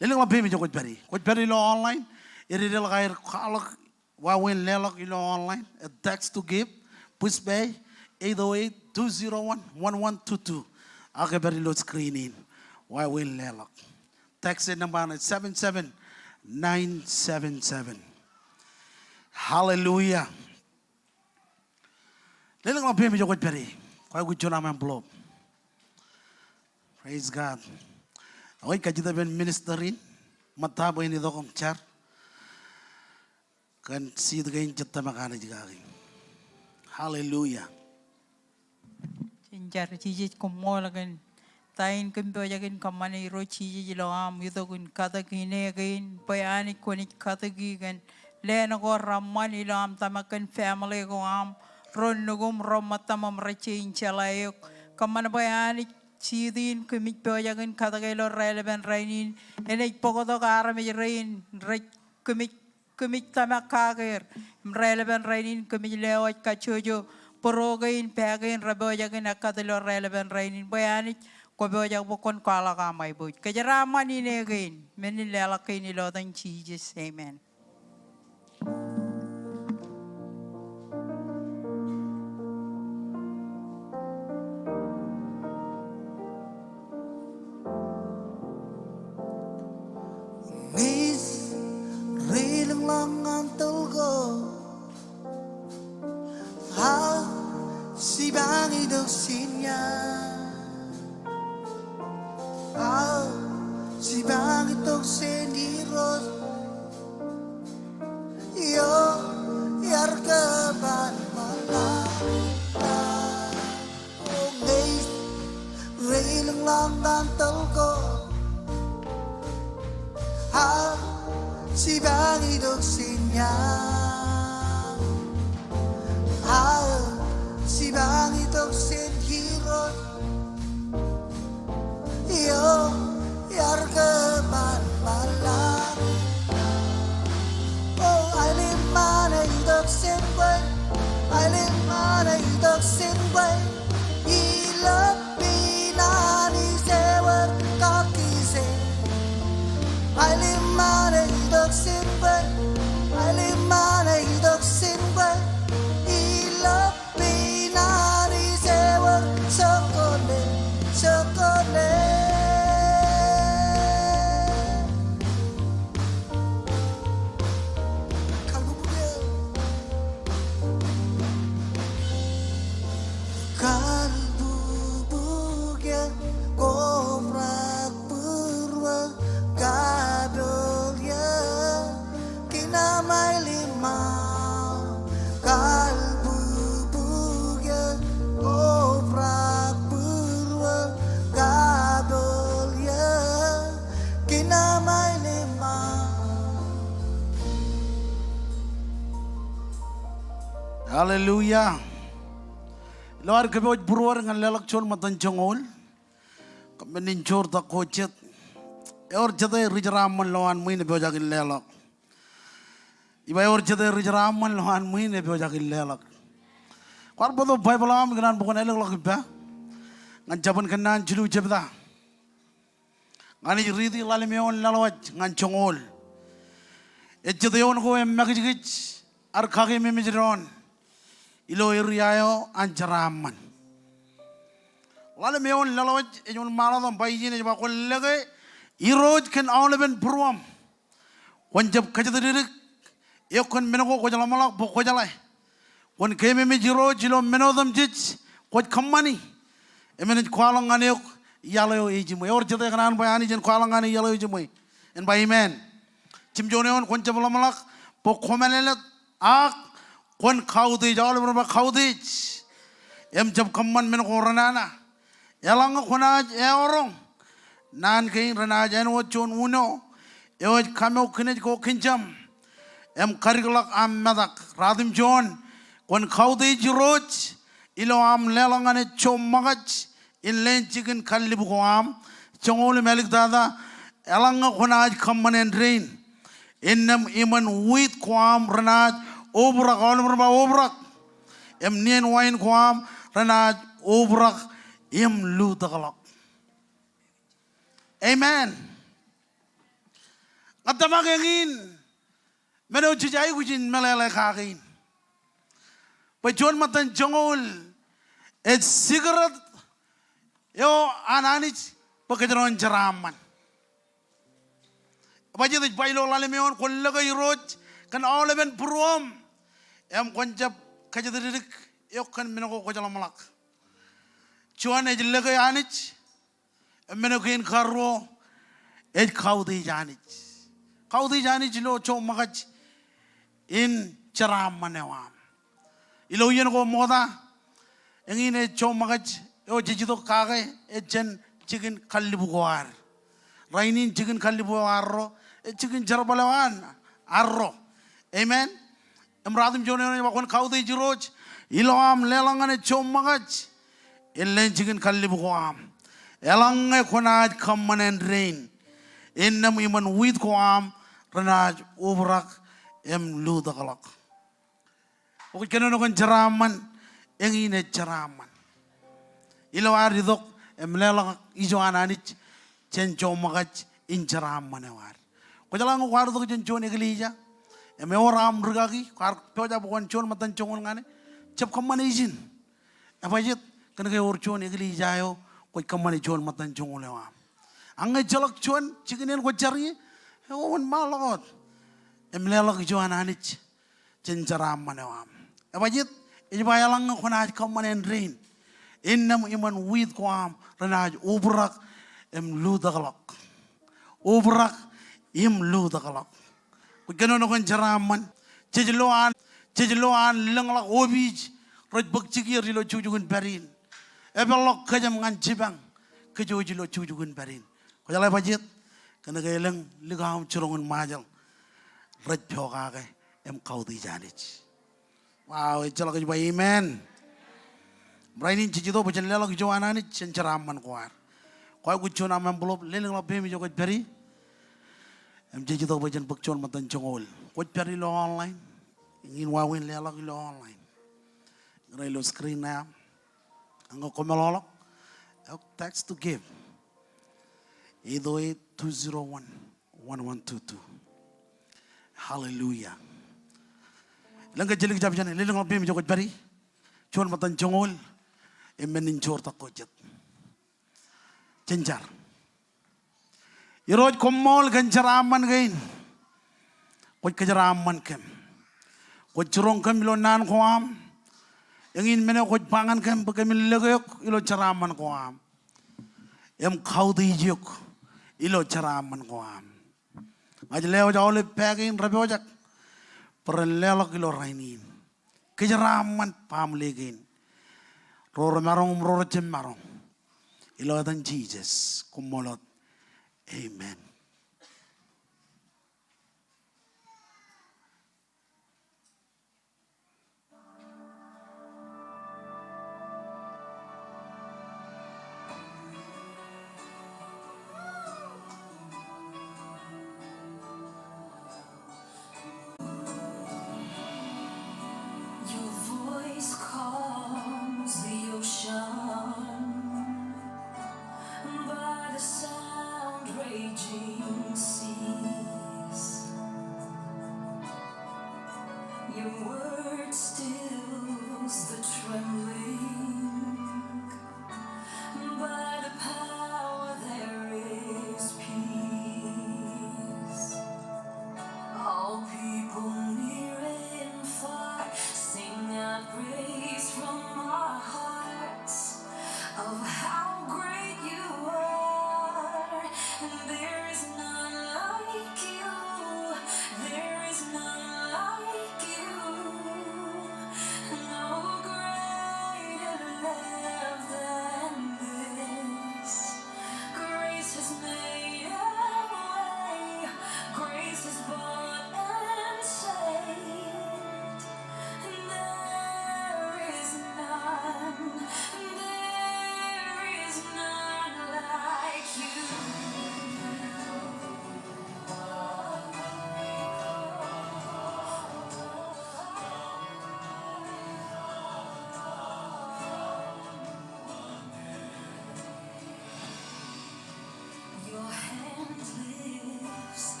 Lelōñḷọk peiṃ ijo kwōj pād ie. Kwōj pād ilo online, ededeḷọk aer kwaḷọk wāween leḷọk ilo online, a text to give, Pushpay, eight oh eight, two zero one, one one two two. Ak epād ilo screen in wāween leḷọk. Text e nōṃba ṇe seven seven nine seven seven. Hallelujah. Lelōñḷọk peiṃ ijo kwōj pād ie. Kwaikuj juon aṃ envelope. Praise God. Ekwe, kajjitōk ippān minister in ṃōtta bwe en itok im jar kōn seed kein jej tōmak Anij kaki. Hallelujah. Jen jar. Jisōs, koṃṃool kōn ta in kōm pojak in kōṃṃane Irooj Jisōs ilo aṃ itok in katōk ine kein bwe Anij kwōnaaj katōki kōn leen ko reṃṃan ilo aṃ tōmak kōn family ko aṃ, ro nukuṃ, ro ṃōttaṃ im rej jañin jeḷā eok. Kōṃṃan bwe Anij Jisōs in kōmij pojak in katōke ilo raelepen rainin, enaaj bōktok armej rein rej kōmij kōmij tōmak kake er. Im raelepen rainin kōmij lewōj kajjojo bōro kein, pā kein rej pojak in ekkat ilo raelepen rainin bwe Anij kwō pojak bwe kwōn kwaḷọk aṃ aiboojoj. Kōjeraaṃṃan ine kein, men in leḷọk kein ilo etan Jisōs. Amen. Ñe ij reilōñḷọk ñan tōl ko, aō jipañ itok jān eō. Aō jipañ itok jān Irooj. Eo iar kōban ṃōḷaḷ. O ñe ij reilōñḷọk ñan tōl ko, aō jipañ itok jān eō. Aō jipañ itok jān Irooj. Eo iar kōban ṃōḷaḷ. O aelōñ ṃaan ej itok jān kwe. Aelōñ ṃaan ej itok jān kwe. Ilo peiṃ Anij ewōr kakkije. Aelōñ ṃaan ej itok jān kwe. Aelōñ ṃaan ej itok jān kwe. Ilo peiṃ Anij ewōr jokwane, jokwane. Kalbubukwe. Kalbubukwe, kobrak būruō, kapoḷ eō. Kōn aṃ aelōñ ṃaan, kalbubukwe, kobrak būruō, kapoḷ eō, kōn aṃ aelōñ ṃaan. Hallelujah. Ilo ad kōpooj būruod ñan leḷọk juon ṃōttan joñoul, kōn men in joortak ko jet, ewōr jete ri jeraaṃṃan lowaan ṃwiin epojak in leḷọk. Iba ewōr jete ri jeraaṃṃan lowaan ṃwiin epojak in leḷọk. Kwaar bōktok Baibōḷ eo aṃ ikōṇaan bwe kwōn ālōkḷọk ippa ñan Jabōn Kōnnaan jilu jebta. Ña ij riiti ḷalem eoon laḷwaj ñan joñoul. Ejjet eoon ko emakijkij ad kakeememej doon ilo area eo an jeraaṃṃan. Ḷalem eoon laḷwaj ej wōnṃaanḷọk im ba ijin, ej ba kwōn lōke Irooj kōn aolepen būruōṃ. Kwōn jab kōjatdikdik eok kōn men ko kwōj ḷōmṇak bwe kwō jeḷā. Kwōn keememej Irooj ilo men otemjej kwōj kōṃṃani. Im enaaj kwaḷọk ñan eok iaḷ eo ejiṃwe. Ewōr jete ekōṇaan bwe Anij en kwaḷọk ñan e iaḷ eo ejiṃwe? En ba amen. Jimjuon eoon, kwōn jab ḷōmṇak bwe kwō mālōtlōt ak kwōn kautiej. Aolep ren ba kautiej. Im jab kōṃṃan men ko renana. Eḷaññe kwōnaaj eọroñ, naan kein renaaj āinwōt juon uno eo ej kamook kinej ko kiñjam im kadikḷọk aṃ metak. Ratimjuon, kwōn kautiej Irooj ilo aṃ leḷọk ñan e joṃṃakaj in leen jikin kallib ko aṃ. Joñoul im āliktata, eḷaññe kwōnaaj kōṃṃan āindein, innām iṃōn wit ko aṃ renaaj obrak, aolep ren ba obrak. Im nien wain ko aṃ renaaj obrak im lutōkḷọk. Amen. Ña tōmak eñin men eo jej aikuj in meḷeḷe kake in. Bwe juon ṃōttan joñoul ej secret eo an Anij bwe kōjro en jeraaṃṃan. Ej ba, ej ba ilo ḷalem eoon, kwōn lōke Irooj kōn aolepen būruōṃ im kwōn jab kōjatdikdik eok kōn men ko kwōj ḷōmṇak. Juon ej lōke Anij, im men eo kein karuo ej kautiej Anij. Kautiej Anij ilo joṃṃakaj in jeraaṃṃan eo aṃ. Ilo iien ko ṃokta, eñin ej joṃṃakaj eo jej itok kake, ej jān jikin kallib ko ad. Rainin jikin kallib eo arro, ej jikin jerbal eo an arro. Amen. Im ratimjuon eṇ ej ba kwōn kautiej Irooj ilo aṃ leḷọk ñan e joṃṃakaj. Inland jikin kallib ko aṃ. Eḷaññe kwōnaaj kōṃṃan āindein, innām iṃōn wiit ko aṃ renaaj obrak im lutōkḷọk. Kwōj kōnono kōn jeraaṃṃan, eñin ej jeraaṃṃan. Ilo ad itok im leḷọk ijo an Anij jān joṃṃakaj in jeraaṃṃan eo ad. Kwōjeḷā ñe kwaar itok jān juon eklejia im ewōr aṃ rūkaki, kwaar pojak bwe kwōn juon ṃōttan joñoul ñan e, jab kōṃṃane ijin. Ebajeet? Kōnke ewōr juon eklejia eo kwōj kōṃṃane juon ṃōttan joñoul eo aṃ. Ak ñe ejjeḷọk juon jikin eṇ kwōj jar ie, ewōr ṃaanḷọk wōt im leḷọk ijo an Anij jān jeraaṃṃan eo aṃ. Ebajeet? Ej ba eḷaññe kwōnaaj kōṃṃan āindein, innām iṃōn wiit ko aṃ renaaj obrak im lutōkḷọk. Obrak im lutōkḷọk. Kwōj kōnono kōn jeraaṃṃan. Jej lo an, jej lo an lōñḷọk opiij rej bōk jikier ilo jukjuk in pād in. Epeḷḷọk kōjām ñan jipañ kōj wōj ilo jukjuk in pād in. Kwōjeḷā ebajeet? Kōnke elōñ likao im jiroñ in Ṃajeḷ rej pokake im kautiej Anij. Wow, ejjeḷọk ej ba amen. Rainin jej itok bwe jen leḷọk ijo an Anij jān jeraaṃṃan ko ad. Kwaikuj juon aṃ envelope, lelōñḷọk peiṃ ijo kwōj pād ie. Im jej itok bwe jen bōk juon ṃōttan joñoul. Kwōj pād ilo online, eñin wāween leḷọk ilo online. Ikōṇaan ilo screen eo aṃ. Ak ñe kwōmeḷọkḷọk, eok text to give. Eight oh eight, two zero one, one one two two. Hallelujah. Elōñ ke ej likjab jān e, lelōñḷọk peiṃ ijo kwōj pād ie. Juon ṃōttan joñoul, im men in joortak ko jet. Jen jar. Irooj, koṃṃool kōn jeraaṃṃan kein. Kwōj kōjeraaṃṃan kōm. Kwōj jiroñ kōm ilo naan ko aṃ. Eñin men eo kwōj ba ñan kōm bwe kōmin lōke eok ilo jeraaṃṃan ko aṃ im kautiej eok ilo jeraaṃṃan ko aṃ. Ña ij lewōj aolep pā kein rej pojak bwe ren leḷọk ilo rainin. Kōjeraaṃṃan baaṃle kein, ro remaroñ im ro rejjab maroñ. Ilo etan Jisōs, koṃṃool wōt. Amen. Your voice calms the ocean by the sound raging seas. Your word stills the trembling. By the power there is peace. All people near and far sing out praise from our hearts of how great you are. And there is none like you. There is none like you.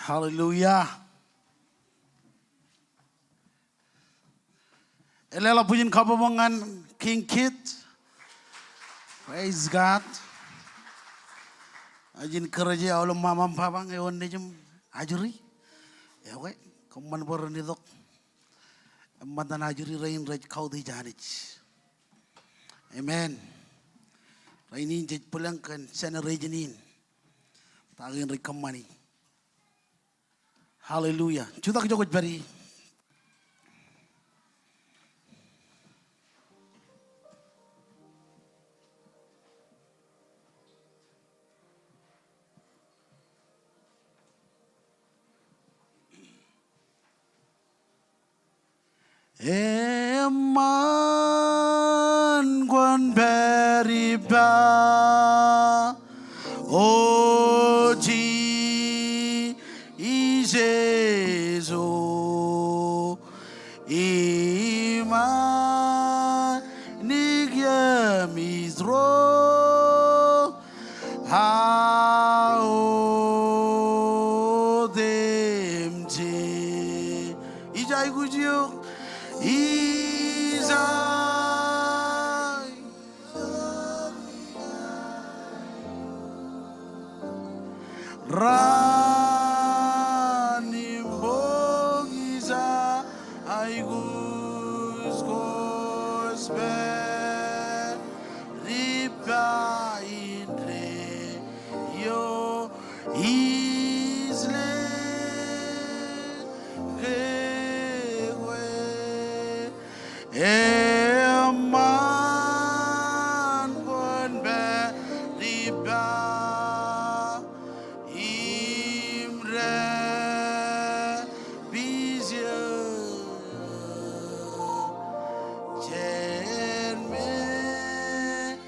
Hallelujah. Eḷḷā bwijin kabbokbok ñan King Kid. Praise God. Ij encourage aolep ṃaṃa im baba eo nejūṃ ajri. Ekwe, kōṃṃan bwe ren itok eṃṃantōn ajri rein rej kautiej Anij. Amen. Rainin jej bwilōñ kōn generation in ta kein rej kōṃṃani. Hallelujah. Jutak ijo kwōj pād ie. Eṃṃan kwōn pād ippa, O Jisōs, im Anij kōm irooj. Aotemjej. Ij aikuj eok. Ij aikuj. Raan im bok ij aikuj kōj pād ippa indeeo. Ij lelōñ kōkwe. Eṃṃan kwōn pād ippa im dāpij eō jān men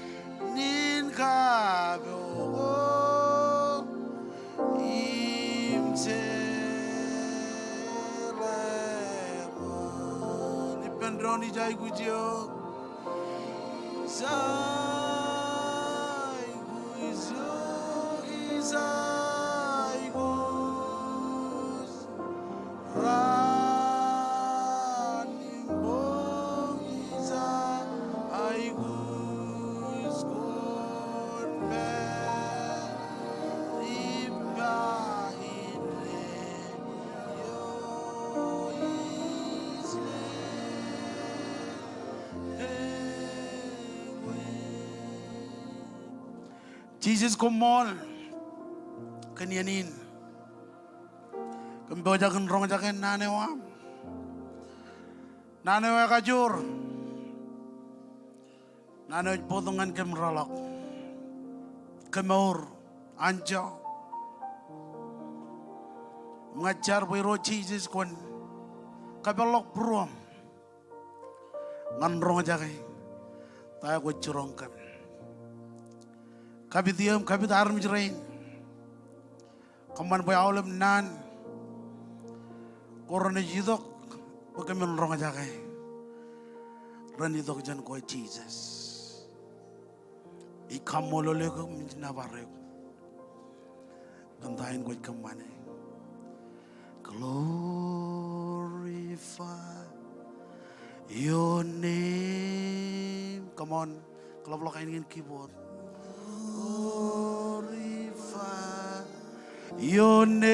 in kappok im jeḷā ṃōn. Ippān doon ij aikuj eok. Ij aikuj eok, ij aikuj. Raan im bok ij aikuj kōj pād ippa indeeo. Ij lelōñ kōkwe. Jisōs koṃṃool kōn iien in. Kōm pojak in roñjake naan eo aṃ. Naan eo ekajoor. Naan eo ej bōktok ñan kōm reḷọk. Kemour, anjọ. Im ña ij jar bwe Irooj Jisōs kwōn kapeḷḷọk būruōm ñan roñjake ta eo kwōj jiroñ kōm. Kapit eō im kapit armej rein. Kōṃṃan bwe aolep naan ko renaaj itok bwe kōmin roñjake ren itok jān kwe Jisōs. Ij kaṃṃoolol eok im ij nōbar eok kōn ta in kwōj kōṃṃane. Glorify your name. Come on. Kōḷapḷọk ainikien keyboard. Glorify your name.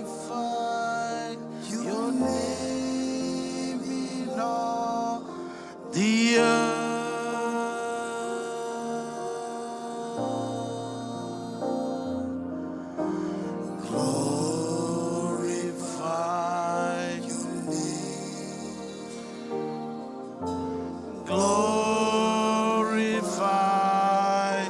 Glorify your name in all the earth. Glorify your name. Glorify,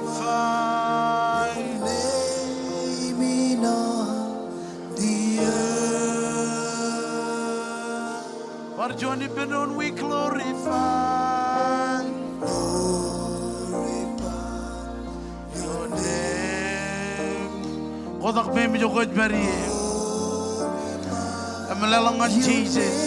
glorify name in all the earth. Bar juon ippān doon, we glorify. Glorify your name. Kotak peiṃ ijo kwōj pād ie. Im leḷọk ñan Jisōs.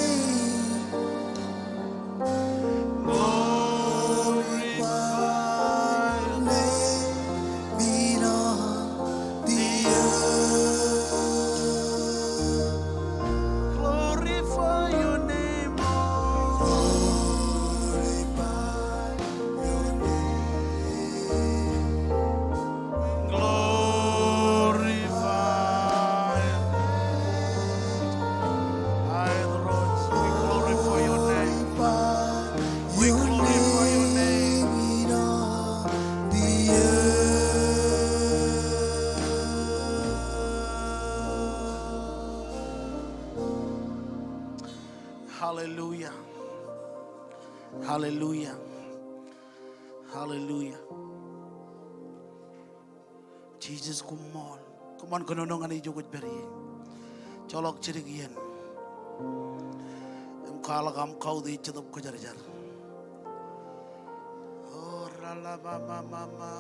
Hallelujah. Hallelujah. Hallelujah. Jisōs koṃṃool. Kōṃṃan kōnono ñan ijo kwōj pād ie. Joḷọk jidik iien im kwaḷọk aṃ kautiej Jetōb Kwōjarjar. O rala ma ma ma ma.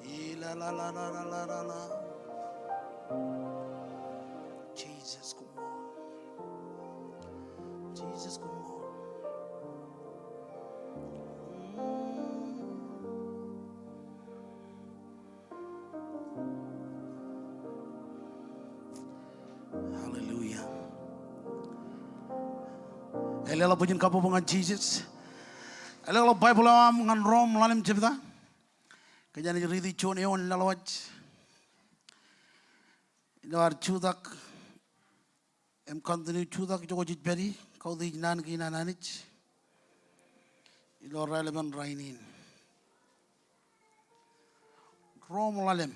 Ila la la la la la la la. Jisōs koṃṃool. Jisōs koṃṃool. Hallelujah. Eḷḷāḷọk bwijin kabbokbok ñan Jisōs. Eḷḷāḷọk Baibōḷ eo aṃ ñan Rom ḷalem jebta. Kōjeañ riiti juon eoon laḷwaj ilo ad jutak im continue jutak ijoko jej pād ie, kautiej naan kein an Anij ilo raelepen rainin. Rom ḷalem.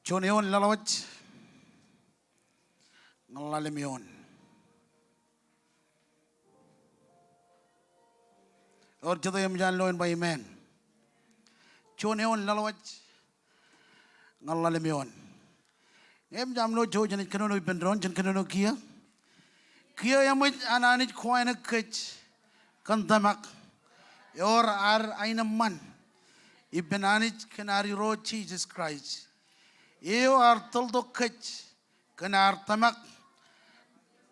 Juon eoon laḷwaj ñan ḷalem eoon. Ewōr jet eo eṃōj an lo en ba amen. Juon eoon laḷwaj ñan ḷalem eoon. Ñe eṃōj aṃ lo, jouj jenaaj kōnono ippān doon, jen kōnono kiiō. Kiiō eṃōj an Anij kowānōk kōj kōn tōmak, ewōr ad aenōṃṃan ippān Anij kōn ad Irooj Jisōs Kraist, eo ear tōltok kōj kōn ad tōmak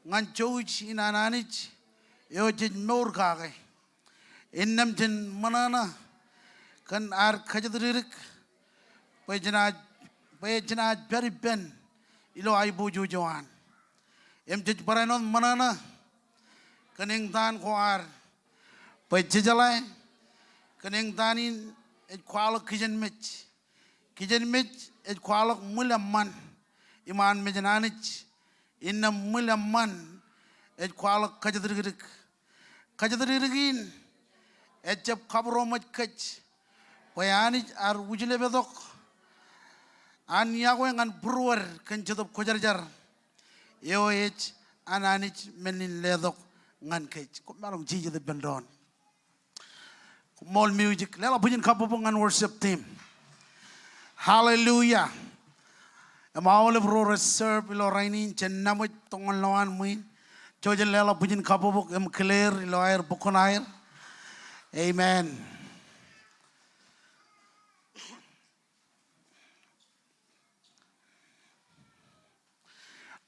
ñan jouj in an Anij eo jej mour kake. Innām jen ṃōṇōṇō kōn ad kōjatdikdik bwe jenaaj, bwe jenaaj pād ippān ilo aiboojoj eo an. Im jej barāinwōt ṃōṇōṇō kōn eñtaan ko ad bwe jejeḷā kōn eñtaan in ej kwaḷọk kijenmej. Kijenmej ej kwaḷọk ṃwil eṃṃan iṃaan mejān Anij. Innām ṃwil eṃṃan ej kwaḷọk kōjatdikdik. Kōjatdikdik in ejjab kabūroṃōj kōj bwe Anij ear wūjlepḷọk an yokwe ñan būruod kōn Jetōb Kwōjarjar eo ej an Anij men in letok ñan kōj. Koṃ maroñ jijet ippān doon. Koṃṃool music. Leḷọk bwijin kabbokbok ñan worship team. Hallelujah. Im aolep ro rej serve ilo rainin, jen naṃōj tōñoul lowaan ṃwiin. Jouj im leḷọk bwijin kabbokbok im clear ilo aer bukkōn aer. Amen.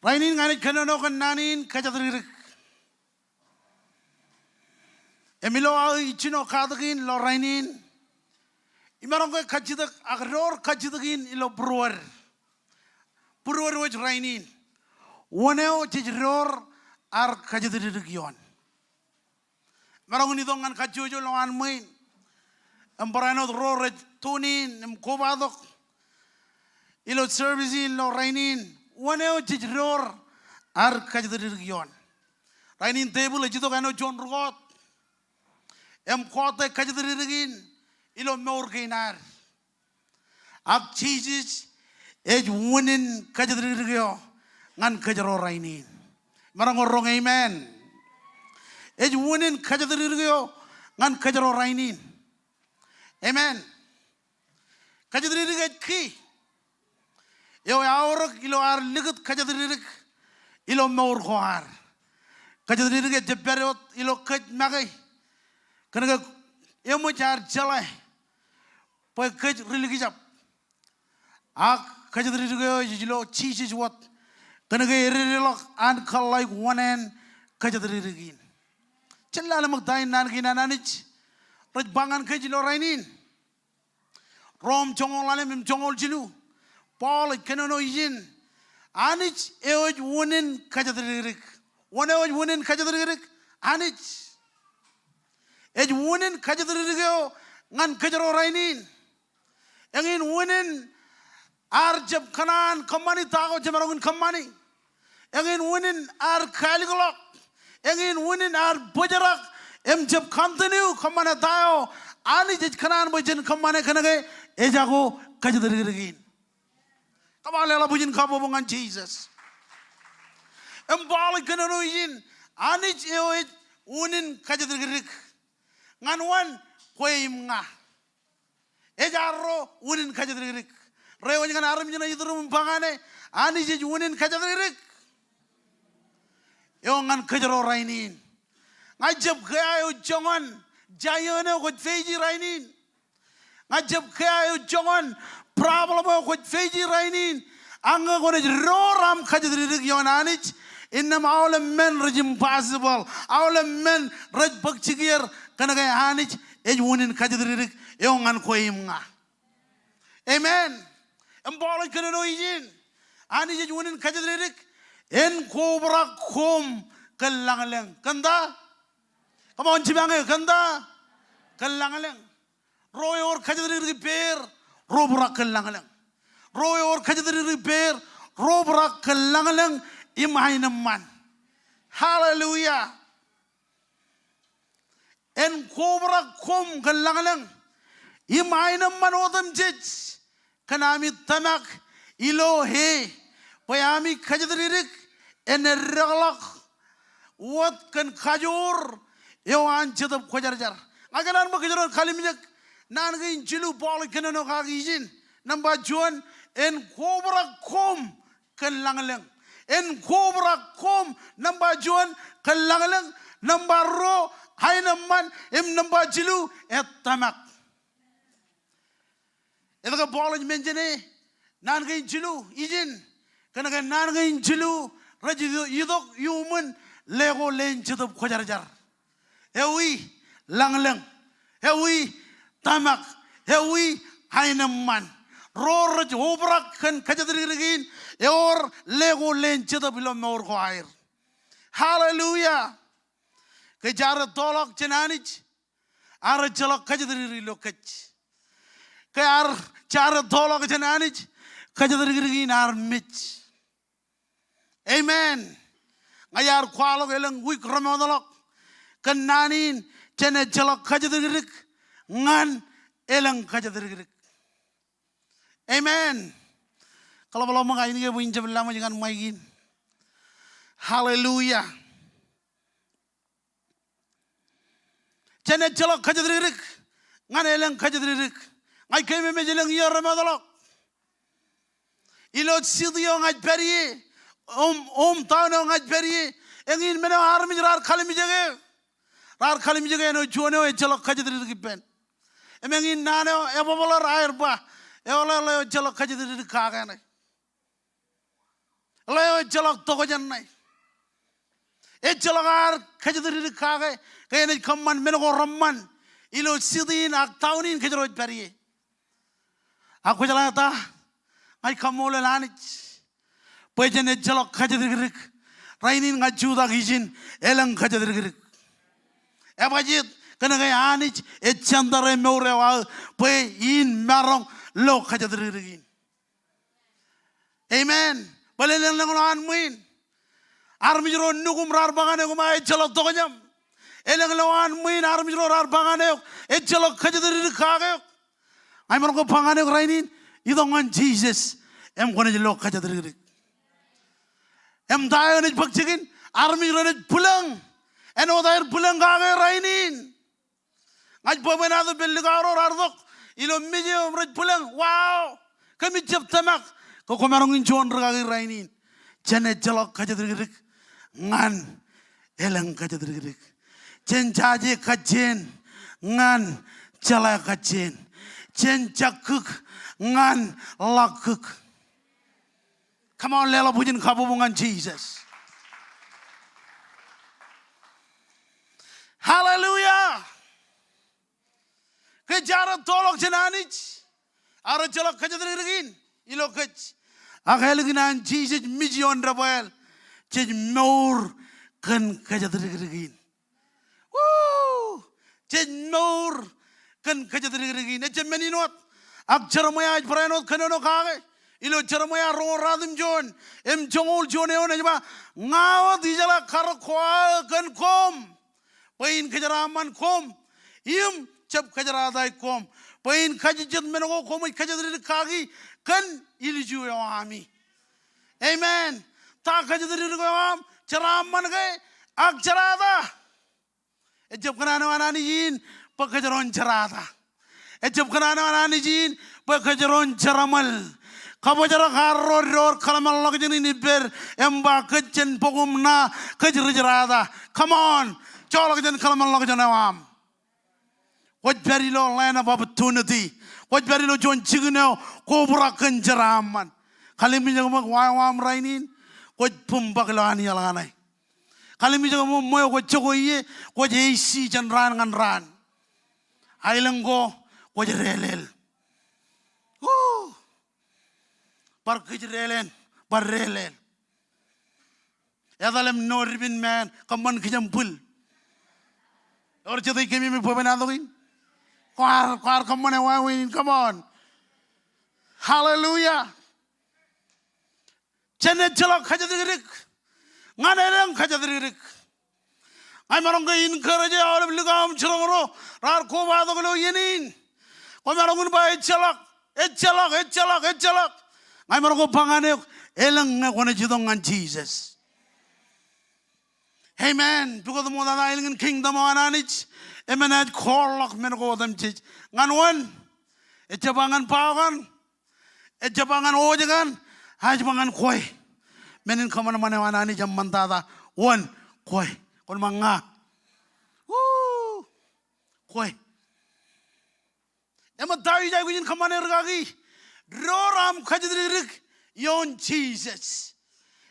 Rainin ña ij kōnono kōn naan in kōjatdikdik. Im ilo aō ijjino katak in ilo rainin, imaroñ ke kajjitōk ak door kajjitōk in ilo būruod. Būruod wōj rainin. Wōn eo jej door ad kōjatdikdik ioon? Maroñ in itok ñan kajjojo lowaan ṃwiin im barāinwōt ro rej tune in im kobatok ilo service in ilo rainin. Wōn eo jej door ad kōjatdikdik ioon? Rainin tebōḷ ej itok āinwōt juon rūkọọt im kọọte kōjatdikdik in ilo mour kein ad. Ak Jisōs ej unin kōjatdikdik eo ñan kōjro rainin. Maroñ in roñ amen. Ej unin kōjatdikdik eo ñan kōjro rainin. Amen. Kōjatdikdik ej key eo eaorōk ilo ad likūt kōjatdikdik ilo mour ko ad. Kōjatdikdik ejjab pād wōt ilo kōj make. Kōnke eṃōj ad jeḷā bwe kōj rilikjab. Ak kōjatdikdik eo ej ilo Jisōs wōt. Kōnke ededeḷọk an kōḷḷāik wōṇāān kōjatdikdik in. Jen lale ṃōk ta in naan kein an Anij rej ba ñan kōj ilo rainin. Rom joñoul ḷalem im joñoul jilu. Paul ej kōnono ijin. Anij eo ej unin kōjatdikdik. Wōn eo ej unin kōjatdikdik? Anij. Ej unin kōjatdikdik eo ñan kōjro rainin. Eñin unin ad jab kōṇaan kōṃṃani ta ko jemaroñ in kōṃṃani. Eñin unin ad kālikḷọk. Eñin unin ad bōjrak. im jab continue kōṃṃane ta eo Anij ej kōṇaan bwe jen kōṃṃane, kōnke ejako kōjatdikdik in. Come on, leḷọk bwijin kabbokbok ñan Jisōs. Im Paul ej kōnono ijin, Anij eo ej unin kōjatdikdik. Ñan wōn? Kwe im ña. Ej arro unin kōjatdikdik. Reiwōj ñan armej ṇe iturūṃ im ba ñane, Anij ej unin kōjatdikdik. Eo ñan kōjro rainin. Ña jab kea eo joñan giant eo kwōj face rainin. Ña jab kea eo joñan problem eo kwōj face rainin. Ak ñe kwōnaaj door aṃ kōjatdikdik ioon Anij, innām aolep men rej impossible. Aolep men rej bōk jikier, kōnke Anij ej unin kōjatdikdik eo ñan kwe im ña. Amen. Im Paul ej kōnono ijin, Anij ej unin kōjatdikdik en kobrak koṃ kōn lañlōñ. Kōn ta? Come on, jipañ eō, kōn ta? Kōn lañlōñ. Ro ewōr kōjatdikdik ippāer, ro bōrak kōn lañlōñ. Ro ewōr kōjatdikdik ippāer, ro bōrak kōn lañlōñ im aenōṃṃan. Hallelujah. En kobrak koṃ kōn lañlōñ im aenōṃṃan otemjej kōn ami tōmak ilo e, bwe ami kōjatdikdik en eddekḷọk wōt kōn kajoor eo an Jetōb Kwōjarjar. Ña ikōṇaan bwe kōjro en kalimjek naan kein jilu Paul ej kōnono kaki ijin. Nōṃba juon, en kobrak koṃ kōn lañlōñ. En kobrak koṃ, nōṃba juon, kōn lañlōñ, nōṃba ruo, aenōṃṃan, im nōṃba jilu, ettōmak. Etke Paul ej mention e naan kein jilu ijin? Kōnke naan kein jilu rej itok, itok iuṃwin leko leen Jetōb Kwōjarjar. Ewi? Lañlōñ. Ewi? Tōmak. Ewi? Aenōṃṃan. Ro rej obrak kōn kōjatdikdik in ewōr leko leen Jetōb ilo mour ko aer. Hallelujah. Ke jaar ettoḷọk jān Anij, ear ejjeḷọk kōjatdikdik ilo kōj. Ke ear, jaar ettoḷọk jān Anij, kōjatdikdik in ear mej. Amen. Ña iar kwaḷọk elōñ wiik remootḷọk kōn naan in, jān ejjeḷọk kōjatdikdik ñan elōñ kōjatdikdik. Amen. Kaḷapḷọk ṃōk ainikien bwe in jab laṃōj ñan mic in. Hallelujah. Jān ejjeḷọk kōjatdikdik ñan elōñ kōjatdikdik. Ña ij keememej elōñ iiō remootḷọk ilo city eo ña ij pād ie, home, hometown eo ña ij pād ie. Eñin men eo armej raar kalimjeke. Raar kalimjeke āinwōt juon eo ejjeḷọk kōjatdikdik ippān. Im eñin naan eo ebōbōḷōr aer ba, eḷap ḷeo ejjeḷọk kōjatdikdik kake ṇe. Ḷeo ejjeḷọk tokjān ṇe. Ejjeḷọk ad kōjatdikdik kake, ke enaaj kōṃṃan men ko reṃṃan ilo city in ak town in kōjro ej pād ie. Ak kwōjeḷā ta? Ña ij kaṃṃoolol Anij bwe jān ejjeḷọk kōjatdikdik, rainin ña ij jutak ijin elōñ kōjatdikdik. Ebajjeet? Kōnke Anij ej center e mour eo aō bwe in maroñ lo kōjatdikdik in. Amen. Bōlen elōñ ḷọk an ṃwiin armej ro nukūṃ raar ba ñan eok, im aō ejjeḷọk tokjāṃ. Elōñ ḷọk an ṃwiin armej ro raar ba ñan eok, ejjeḷọk kōjatdikdik kake eok. Ña imaroñ ke ba ñan eok rainin, itok ñan Jisōs im kwōnaaj lo kōjatdikdik. Im ta eo enaaj bōk jikin? Armej renaaj bwilōñ āinwōt aer bwilōñ kake rainin. Ña ij bwebwenato ippān likao ro raar tok ilo mej eo im rej bwilōñ. Wow! Kōmij jab tōmak ke kwōmaroñ in juon rikaki rainin. Jān ejjeḷọk kōjatdikdik ñan elōñ kōjatdikdik. Jān jaje kajjien ñan jeḷā kajjien. Jān jakkūk ñan ḷakkūk. Come on, leḷọk bwijin kabbokbok ñan Jisōs. Hallelujah. Ke jaar ettoḷọk jān Anij, ear ejjeḷọk kōjatdikdik in ilo kōj. Ak ālikin an Jisōs mej ioon debwāāl, jej mour kōn kōjatdikdik in. Woo! Jej mour kōn kōjatdikdik in. Ejjab men in wōt. Ak Jeremiah ej barāinwōt kōnono kake ilo Jeremiah roñoul ratimjuon im joñoul juon eoon, ej ba, ña wōt ijeḷā karōk ko aō kōn koṃ Bwe in kōjeraaṃṃan koṃ im jab kōjerataik koṃ. Bwe in kajejjet men ko koṃij kajatdikdik kaki kōn ilju eo ami. Amen. Ta kajatdikdik eo aṃ? Jeraaṃṃan ke ak jerata? Ejjab kōṇaan eo an Anij in bwe kōjro en jerata. Ejjab kōṇaan eo an Anij in bwe kōjro en jeraṃōl. Kabōjrak arro door kōḷmānḷọkjeṇ in ippād im ba, kōj jen bōk im ṇa, kōj ri jerata. Come on. Joḷọk jān kōḷmānḷọkjeṇ eo aṃ. Kwōj pād ilo land of opportunity. Kwōj pād ilo juon jikin eo kobrak kōn jeraaṃṃan. Kallimjek ṃōk wa eo aṃ rainin, kwōj bōm bōk ilo anjeḷ kaṇe. Kallimjek ṃōk ṃweo kwōj jokwe ie, kwōj eissi jān raan ñan raan. Aelōñ ko kwōj deḷeḷ. Woo! Bar kōj deḷeḷ, bar deḷeḷ. Etal im notipen men, kōṃṃan kijem bwil. Ewōr jet ej kememej bwebwenato in? Kwaar, kwaar kōṃṃane wāween in, come on. Hallelujah. Jen ejjeḷọk kajatdikdik ñan elōñ kajatdikdik. Ña imaroñ ke encourage e aolep likao im jiroñ ro raar kobatok ilo iien in. Kwōmaroñ in ba ejjeḷọk, ejjeḷọk, ejjeḷọk, ejjeḷọk. Ña imaroñ ke ba ñan eok, elōñ ñe kwōnaaj itok ñan Jisōs. Amen. Pukot ṃoktata elōñ in kingdom eo an Anij, eṃōj aō call ḷọk men ko otemjej. Ñan wōn? Ejjab ba ñan bao kaṇ, ejjab ba ñan wōj kaṇ, ej ba ñan kwe. Men in kōṃanṃan eo an Anij eṃṃantata, wōn? Kwe. Kwōn ba ña. Woo! Kwe. Eṃōj ta eo ij aikuj in kōṃṃane rikaki? Door aṃ kajatdikdik ioon Jisōs.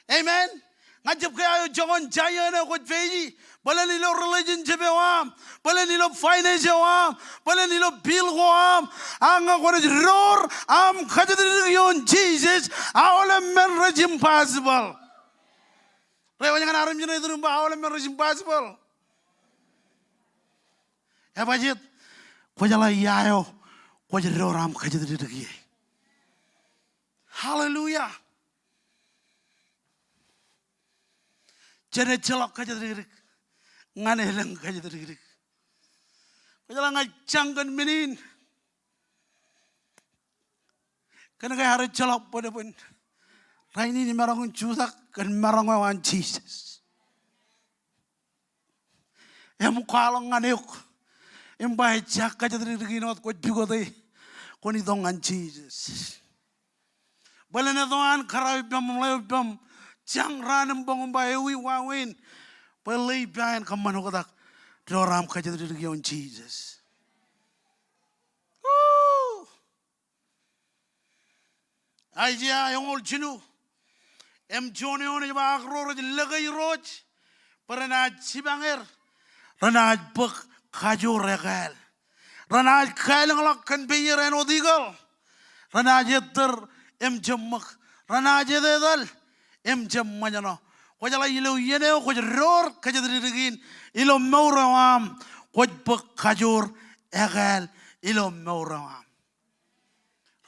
Amen. Ña ij jab ke aō jokon giant eo kwōj peje bōlen ilo relationship eo aṃ, bōlen ilo finance eo aṃ, bōlen ilo bill ko aṃ. Ak ñe kwōnaaj door aṃ kajatdikdik ioon Jisōs, aolep men rej impossible. Rej wōj ñan armej ṇe iturin ba aolep men rej impossible. Ebajet? Kwōjeḷā ia eo kwōj door aṃ kajatdikdik ie. Hallelujah. Jen ejjeḷọk kajatdikdik ñan elōñ kajatdikdik. Kwōjeḷā ña ij jañ kōn men in kōn ke ear ejjeḷọk bōnbōn. Rainin imaroñ in jutak kōn maroñ eo an Jisōs. Im kwaḷọk ñan eok im ba ejja kajatdikdik in wōt kwōj pukot e, kwōn itok ñan Jisōs. Bōlen eto an kōrā ippaṃ im ḷeo ippaṃ, jañ raan im boñ im ba ewi wāween bwe ḷe ippa en kōṃṃan oktak door aṃ kajatdikdik ioon Jisōs. Woo! Aiseia eñoul jilu im juon eoon ej ba, ak ro rej lōke Irooj bwe renaaj jipañ er, renaaj bōk kajoor ekāāl. Renaaj kālōñḷọk kōn peier āinwōt eagle. Renaaj ettōr im jab ṃōk. Renaaj etetal im jab ṃōjṇọ. Kwōjeḷā ilo iien eo kwōj door kajatdikdik in ilo mour eo aṃ, kwōj bōk kajoor ekāāl ilo mour eo aṃ.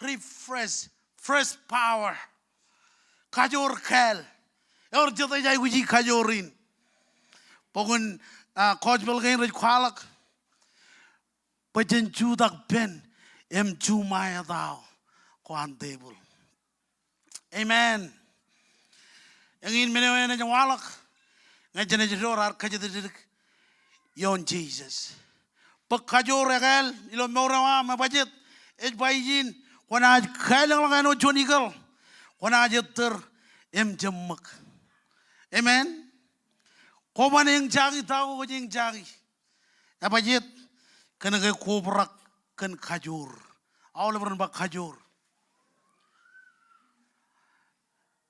Refresh, fresh power. Kajoor kāāl. Ewōr jet ej aikuji kajoor in. Bok in, ah, Gospel kein rej kwaḷọk bwe jen jutak pen im juṃae etao ko an tebōḷ. Amen. Eñin men eo enaaj waḷọk ñe jenaaj door ad kajatdikdik ioon Jisōs. Bōk kajoor ekāāl ilo mour eo aṃ, ebajet? Ej ba ijin, kwōnaaj kālōñḷọk āinwōt juon eagle. Kwōnaaj ettōr im jab ṃōk. Amen. Kwōban eñjaki ta ko kwōj eñjaki. Ebajet? Kōn ke kwō obrak kōn kajoor. Aolep ren ba kajoor.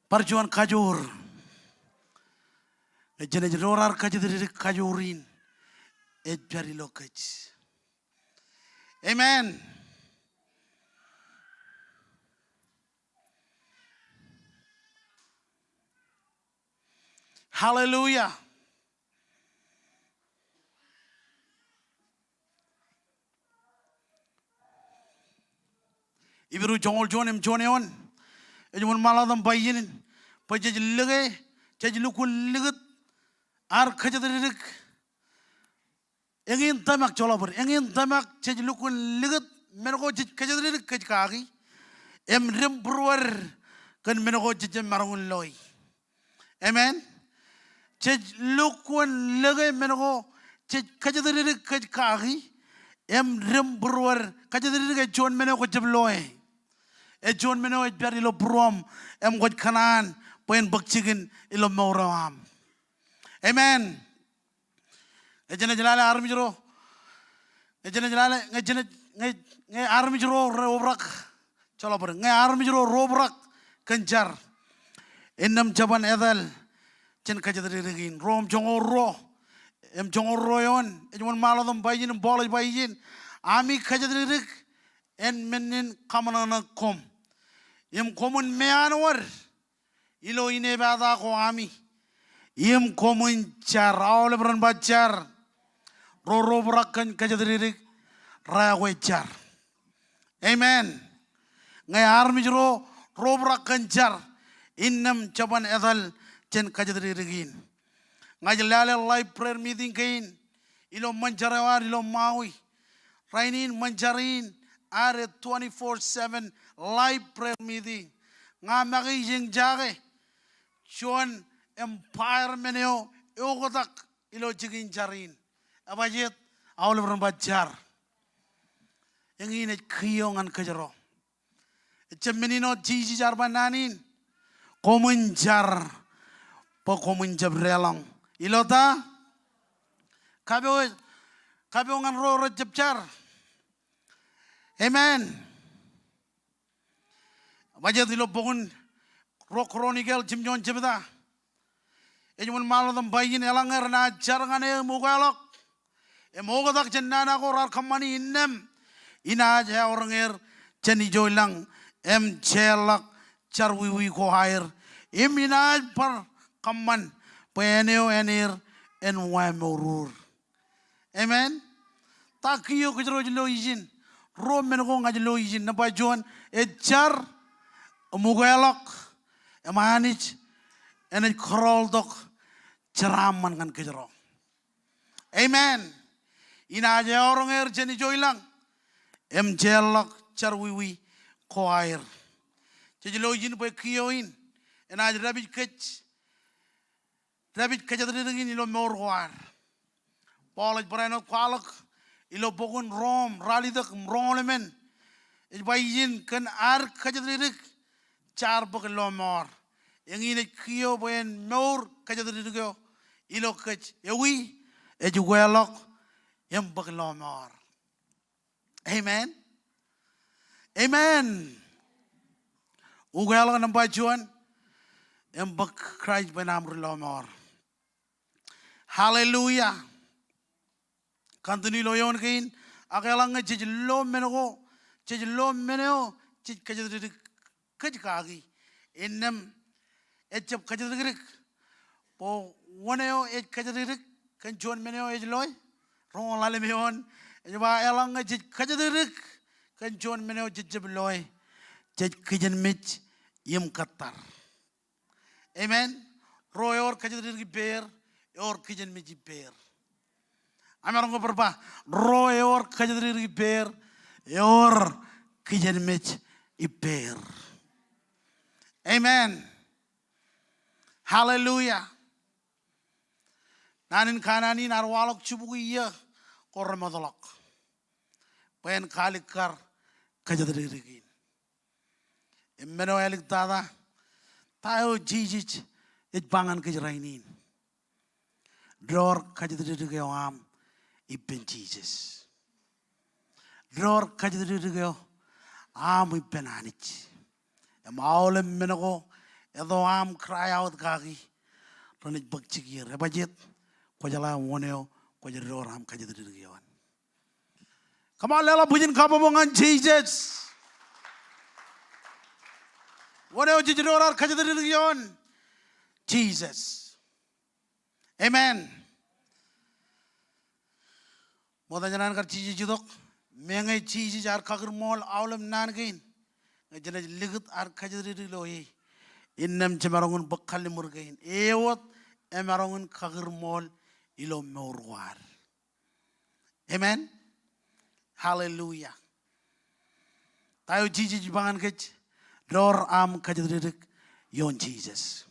Bar juon kajoor. Ñe jenaaj door ad kajatdikdik, kajoor in ej pād ilo kōj. Amen. Hallelujah. Hibru joñoul juon im juon eoon ej wōnṃaanḷọk im ba iien in, bwe jej lōke, jej lukkuun likūt ad kajatdikdik Eñin tōmak, joḷọk bōd, eñin tōmak jej lukkuun likūt men ko jej kōjatdikdik kōj kaki im dim būruod kōn men ko jej jab maroñ in loe. Amen. Jej lukkuun lōke men ko jej kōjatdikdik kōj kaki im dim būruod. Kōjatdikdik ej juon men eo kwōj jab loe. Ej juon men eo ej pād ilo būruōṃ im kwōj kōṇaan bwe en bōk jikin ilo mour eo aṃ. Amen. Ñe jenaaj lale armej ro, ñe jenaaj lale, ñe jenaaj, ñe, ñe armej ro reobrak, joḷọk bōd, ñe armej ro reobrak kōn jar, innām jeban etal jān kōjatdikdik in. Rom joñoul ruo im joñoul ruo eoon ej wōnṃaanḷọk im ba ijin, im Paul ej ba ijin, ami kōjatdikdik en men in kaṃōṇōṇō koṃ im koṃwin meanwōd ilo inepata ko ami im koṃwin jar. Aolep ren ba jar. Ro reobrak kōn kōjatdikdik, raekwe jar. Amen. Ñe armej ro reobrak kōn jar, innām jeban etal jān kōjatdikdik in. Ña ij lale live prayer meeting kein ilo ṃōn jar eo ad ilo Maui. Rainin ṃōn jar in ad ej twenty-four seven live prayer meeting. Ña make ij eñjake juon environment eo eoktak ilo jikin jar in. Ebajeet? Aolep ren ba jar. Eñin ej kiiō ñan kōjro. Ejjab men in wōt Jisōs ear ba naan in, koṃwin jar bwe koṃwin jab deḷọñ. Ilo ta? Kapo, kapo ñan ro rejjab jar. Amen. Ebajeet? Ilo bok in Ruo Kronikel jimjuon jebta ej wōnṃaanḷọk im ba ijin, eḷaññe renaaj jar ñan e im ukeḷọk im oktak jān nana ko raar kōṃṃani, innām inaaj eọroñ er jān ijo ilañ im jeorḷọk jerọwiwi ko aer im inaaj bar kōṃṃan bwe āne eo āneer en wāmour ur. Amen. Ta kiiō kōjro ej lo ijin? Ruo men ko ña ij lo ijin. Nōṃba juon, ej jar im ukeḷọk im Anij enaaj kōrọọltok jeraaṃṃan ñan kōjro. Amen. Inaaj eọroñ er jān ijo ilañ im jeorḷọk jerọwiwi ko aer. Jej lo ijin bwe kiiō in enaaj dāpij kōj dāpij kōjatdikdik in ilo mour ko ad. Paul ej barāinwōt kwaḷọk ilo bok in Rom ralitōk im roñoul emān. Ej ba ijin, kōn ad kōjatdikdik jaar bōk lọmọọr. Eñin ej kiiō bwe en mour kōjatdikdik eo ilo kōj. Ewi? Ej ukeḷọk im bōk lọmọọr. Amen. Amen. Ukeḷọk nōṃba juon im bōk Kraist bwe en aṃ ri lọmọọr. Hallelujah. Continue ilo eoon kein, ak eḷaññe jej lo men ko, jej lo men eo jej kōjatdikdik kōj kaki, innām ejjab kōjatdikdik. Bwe wōn eo ej kōjatdikdik kōn juon men eo ej loe? Roñoul ḷalem eoon ej ba, eḷaññe jej kōjatdikdik kōn juon men eo jejjab loe, jej kijenmej im kōttar. Amen. Ro ewōr kōjatdikdik ippāer, ewōr kijenmej ippāer. Emaroñ ke bar ba, ro ewōr kōjatdikdik ippāer, ewōr kijenmej ippāer. Amen. Hallelujah. Naan in kanaan in ear waḷọk jibukwi iiō ko remootḷọk bwe en kaalikkar kōjatdikdik in. Im men eo āliktata, ta eo Jisōs ej ba ñan kōj rainin? Door kōjatdikdik eo aṃ ippān Jisōs. Door kōjatdikdik eo aṃ ippān Anij. Im aolep men ko eto aṃ cry out kaki, renaaj bōk jikier. Ebajeet? Kwōjeḷā wōn eo kwōj door aṃ kōjatdikdik ioon. Come on, leḷọk bwijin kabbokbok ñan Jisōs. Wōn eo jej door ad kōjatdikdik ioon? Jisōs. Amen. Ṃokta jān an kar Jisōs itok, meñe Jisōs ear kakūrmool aolep naan kein, ñe jenaaj likūt ad kōjatdikdik ilo e, innām jemaroñ in bōk kalliṃur kein. E wōt emaroñ in kakūrmool ilo mour ko ad. Amen. Hallelujah. Ta eo Jisōs ej ba ñan kōj? Door aṃ kōjatdikdik ioon Jisōs.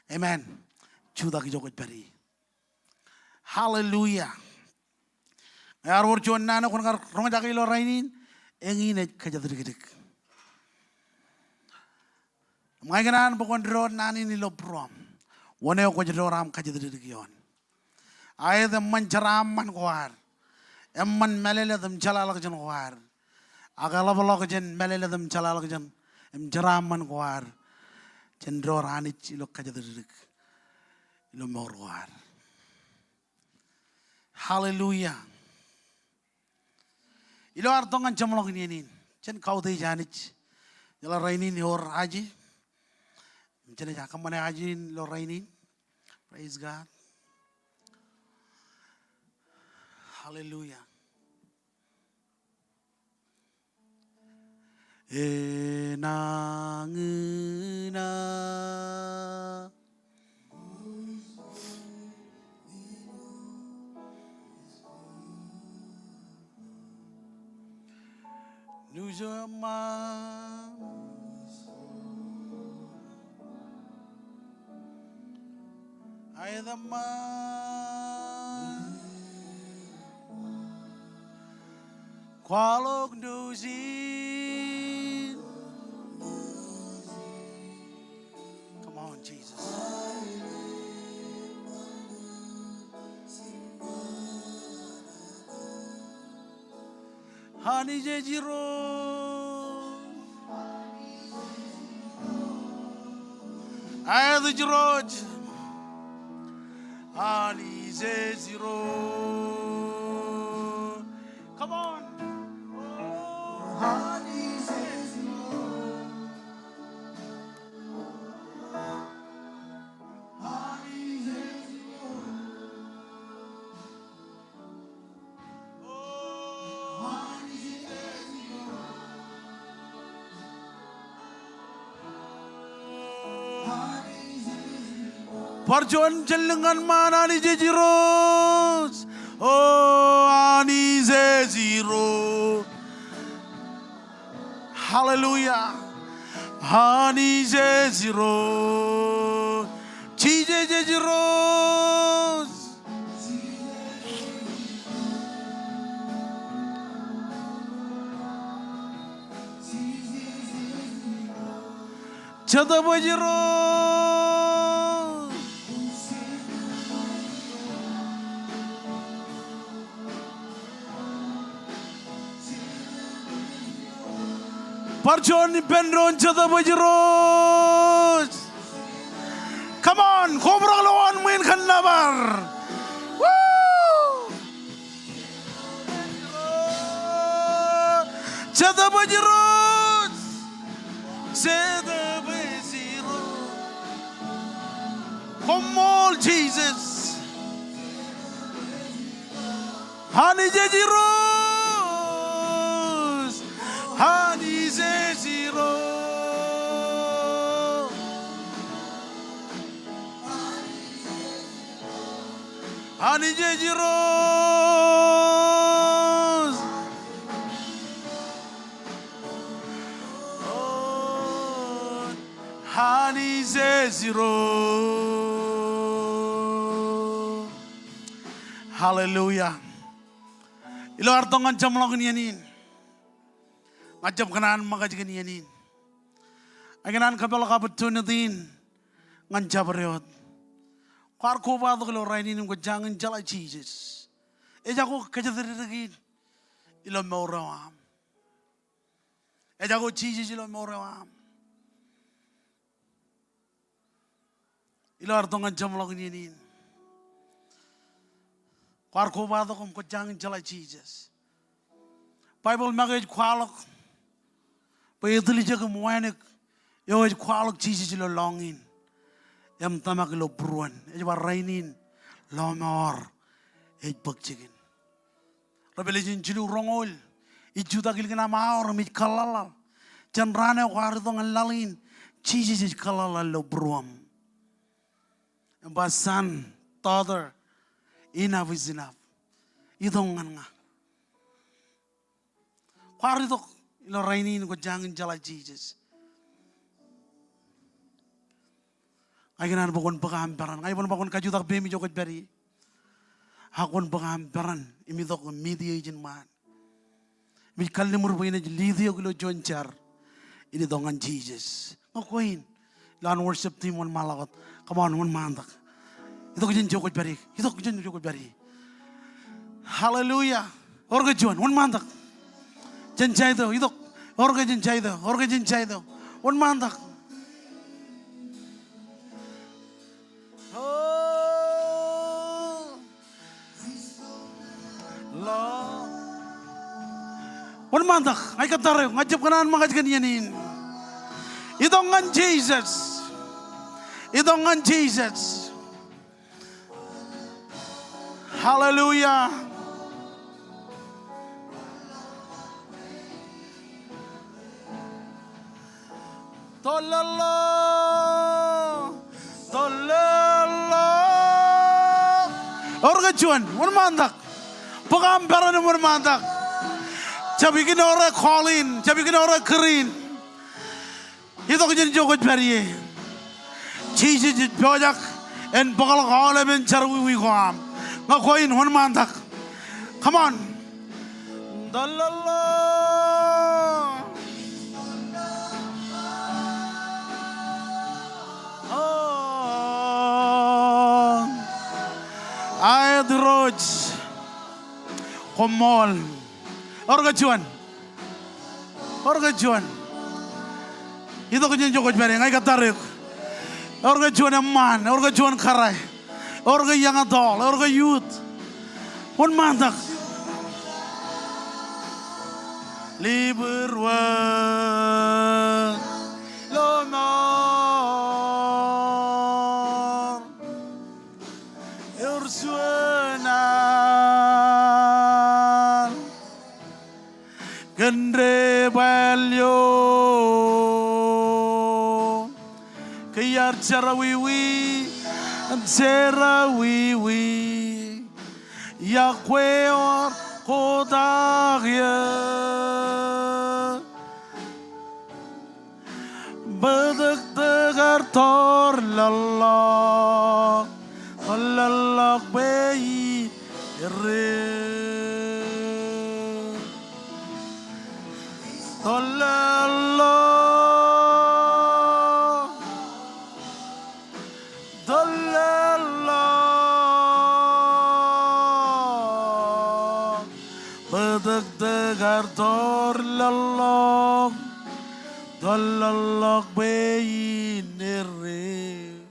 Amen. Jutak ijo kwōj pād ie. Hallelujah. Ñe ear wōr juon naan eo kwōn kar roñjake ilo rainin, eñin ej kōjatdikdik. Im ña ikōṇaan bwe kwōn door naan in ilo būruōṃ. Wōn eo kwōj door aṃ kōjatdikdik ioon? Aet, eṃṃan jeraaṃṃan ko ad. Eṃṃan mālōtlōt im jeḷāḷọkjeṇ ko ad. Ak eḷapḷọk jān mālōtlōt im jeḷāḷọkjeṇ im jeraaṃṃan ko ad, jen door Anij ilo kōjatdikdik ilo mour ko ad. Hallelujah. Ilo ad tok ñan jeṃḷọkin iien in, jen kautiej Anij. Ilo rainin ewōr aje. Im jen ej kōṃṃane aje in ilo rainin. Praise God. Hallelujah. Enañin a nujo eṃṃan. Aet, eṃṃan. Kwaḷọk nujin. Come on, Jesus. Anij ej Irooj. Aet, ej Irooj. Anij ej Irooj. Come on. Anij ej Irooj. Anij ej Irooj. Bar juon jān lōñ ñan ṃaan, Anij ej Irooj. O, Anij ej Irooj. Hallelujah. Anij ej Irooj. Jisōs ej Irooj. Jetōb ej Irooj. Bar juon ippān doon, Jetōb ej Irooj. Come on, kobrak lowaan ṃwiin kōn nōbar. Woo! Jetōb ej Irooj. Jetōb ej Irooj. Koṃṃool Jisōs. Anij ej Irooj. Anij ej Irooj. Anij ej Irooj. O, Anij ej Irooj. Hallelujah. Ilo ad tok ñan jeṃḷọkin iien in, ña ij jab kōṇaan ṃōkaj kōn iien in. Ikōṇaan kōpeḷḷọk opportunity in ñan jabdewōt wōt kwaar kobatok ilo rainin im kwōj jañin jeḷā Jisōs ejako kōjatdikdik in ilo mour eo aṃ. Ejako Jisōs ilo mour eo aṃ. Ilo ad tok ñan jeṃḷọkin iien in, kwaar kobatok im kwōj jañin jeḷā Jisōs. Baibōḷ make ej kwaḷọk bwe etiljek im wānōk eo ej kwaḷọk Jisōs ilo lọñiin im tōmak ilo būruon. Ej ba rainin lọmọọr ej bōk jikin. Revelation jilu roñoul, ij jutak ilikin aṃ aor im ij kōḷḷaḷḷaḷ jān raan eo kwaar itok ñan laḷ in, Jisōs ej kōḷḷaḷḷaḷ ilo būruōṃ. Im ba, son, daughter, enough is enough. itok ñan ña. Kwaar itok ilo rainin kwōj jañin jeḷā Jisōs? Ña ikōṇaan bwe kwōn bōk aṃ peran. Ña iban ba kwōn kajutak peiṃ ijo kwōj pād ie. Ak kwōn bōk aṃ peran im itok im meet e ijin ṃaan. Im ij kalliṃur bwe enaaj lead eok ilo juon jar in itok ñan Jisōs. Ñe kwe in, ilo an worship team wōnṃaanḷọk wōt. Come on, wōnṃaantak. Itok jān ijo kwōj pād ie. Itok jān ijo kwōj pād ie. Hallelujah. Ewōr ke juon, wōnṃaantak. Jān side eo, itok. Ewōr ke jān side eo, ewōr ke jān side eo. Wōnṃaantak. Oh. Lord. Wōnṃaantak, ña ij kōttar eok, ña ij jab kōṇaan ṃōkaj kōn iien in. Itok ñan Jisōs. Itok ñan Jisōs. Hallelujah. Tōllọllọk, tōllọllọk. Ewōr ke juon, wōnṃaantak. Bōk aṃ peran im wōnṃaantak. Jab ignore e calling, jab ignore e kūr in. Itok jān ijo kwōj pād ie. Jisōs ej pojak en bōkḷọk aolepen jerọwiwi ko aṃ. Ñe kwe in, wōnṃaantak. Come on. Tōllọllọk. Oh. Aet Irooj. Koṃṃool. Ewōr ke juon. Ewōr ke juon. Itok jān ijo kwōj pād ie, ña ij kōttar eok. Ewōr ke juon eṃṃaan, ewōr ke juon kōrā. Ewōr ke young adult, ewōr ke youth. Wōnṃaantak. Libūr wōt ilo mour. Ewōr juon al kōn debwāāl eo. Ke iar jerọwiwi, jerọwiwi. Iọkwe kwe ewōr kotak eō. Bōtōktōk ear tōllọllọk, tōllọllọk bwe in erreo. Tōllọllọk, tōllọllọk. Bōtōktōk ear tōllọllọk, tōllọllọk bwe in erreo.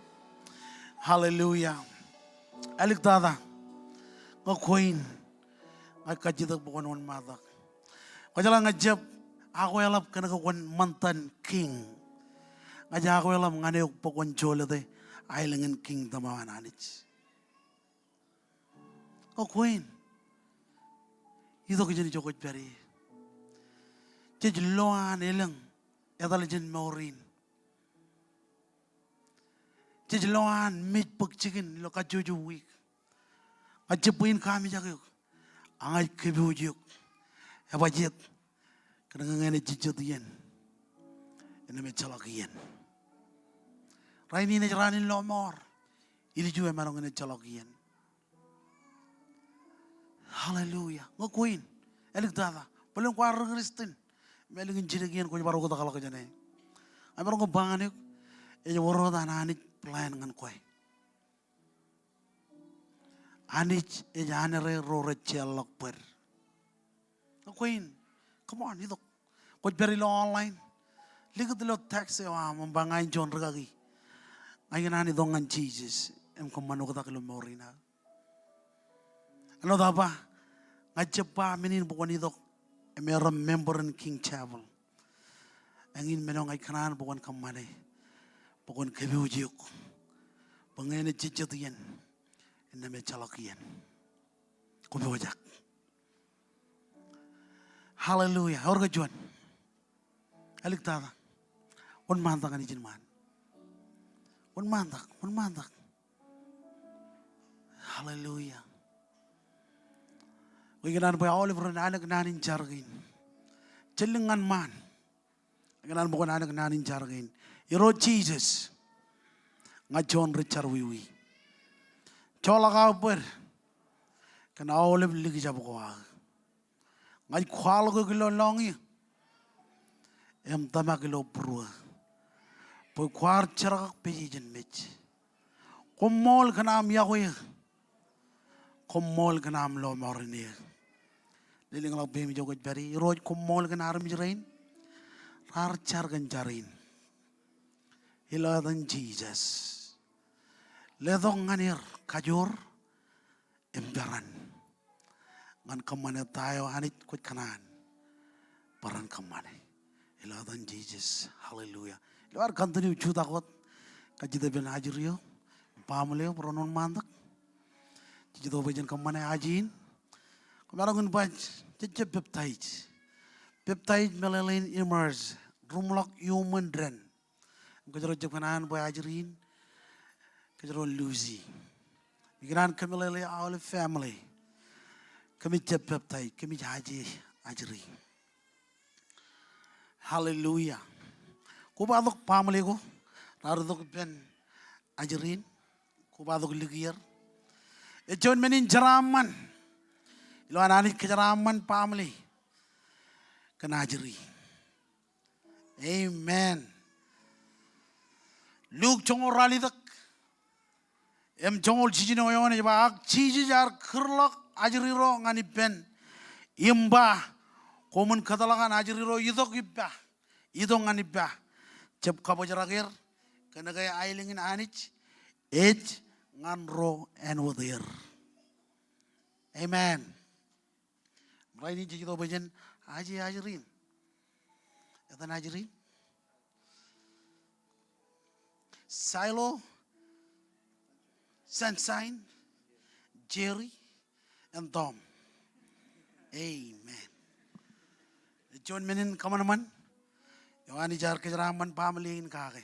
Hallelujah. Āliktata. Ñe kwe in, ña ij kajjitōk bwe kwōn wōnṃaantak. Kwōjeḷā ña ij jab akweḷap kōn ke kwōn ṃōntan king. Ña ij akweḷap ñan eok bwe kwōn jolōte aelōñ in kingdom eo an Anij. Ñe kwe in, itok jān ijo kwōj pād ie. Jej lo an elōñ etal jān mour in. Jej lo an mej bōk jikin ilo kajjojo wiik. Ña ij jab bwe in kaamijak eok. Ak ña ij kōpooj eok. Ebajjeet. Kōn ke ñe enaaj jejjet iien, innām ejjeḷọk iien. Rainin ej raan in lọmọọr. Ilju emaroñ in ejjeḷọk iien. Hallelujah. Ñe kwe in, āliktata. Bōlen kwaar ri-Kristian im ālikin jidik iien kwōj bar oktakḷọk jāne. Emaroñ ke ba ñan eok, ej wōr wōt an Anij plan ñan kwe. Anij ej anere ro rej jeorḷọk bōd. Ñe kwe in, come on, itok. Kwōj pād ilo online. Likūt ilo text eo aṃ im ba ña in juon rikaki. Ña ikōṇaan itok ñan Jisōs im kōṃṃan oktak ilo mour in aō. Āinwōt aō ba, ña ij jab ba men in bwe kwōn itok im erom member in King Chapel. Eñin men eo ña ikōṇaan bwe kwōn kōṃṃane, bwe kwōn kōpooj eok. Bwe ñe enaaj jejjet iien, innām ejjeḷọk iien. Kwō pojak. Hallelujah. Ewōr ke juon? Āliktata. Wōnṃaantak ñan ijin ṃaan. Wōnṃaantak, wōnṃaantak. Hallelujah. Ikōṇaan bwe aolep ren anōk naan in jar kein. Jen lōñ ñan ṃaan. Ikōṇaan bwe kwōn anōk naan in jar kein. Irooj Jisōs, ña juon ri jerọwiwi. Joḷọk aō bōd kōn aolep likjab ko aō. Ña ij kwaḷọk eok ilo lọñiō im tōmak ilo būruō bwe kwaar jerkakpeje jān mej. Koṃṃool kōn aṃ iọkwe eō. Koṃṃool kōn aṃ lọmọọren eō. Lelōñḷọk peiṃ ijo kwōj pād ie. Irooj, koṃṃool kōn armej rein raar jar kōn jar in. Ilo etan Jisōs, letok ñan er kajoor im peran ñan kōṃṃane ta eo Anij kwōj kōṇaan bwe ren kōṃṃane. Ilo etan Jisōs. Hallelujah. Ilo ad continue jutak wōt, kajjitōk ippān ajri eo, baaṃle eo, bwe ren wōnṃaantak. Jej itok bwe jen kōṃṃane ajri in. Koṃ maroñ in baj, jej jab peptaij. Peptaij, meḷeḷein, immerse, ruṃḷọk iuṃwin dān. Im kōjro jab kōṇaan bwe ajri in kōjro lose. Ikōṇaan kōmeḷeḷe aolep family. Kōmij jab peptaij, kōmij aje ajri. Hallelujah. Kobatok baaṃle ko raar itok ippān ajri in. Kobatok likier. Ej juon men in jeraaṃṃan ilowaan Anij kōjeraaṃṃan baaṃle kōn ajri. Amen. Luk joñoul ralitōk im joñoul jiljino eoon ej ba, ak Jisōs ear kūrḷọk ajri ro ñan ippān im ba, koṃwin kōtḷọk an ajri ro itok ippa, itok ñan ippa, jab kabōjrak er, kōnke aelōñ in Anij ej ñan ro āinwōt er. Amen. Rainin jej itok bwe jen aje ajri in. Etan ajri in? Shiloh, Sunshine, Jerry, and Tom. Amen. Juon men in kōṃanṃan eo Anij ear kōjeraaṃṃan baaṃle in kake.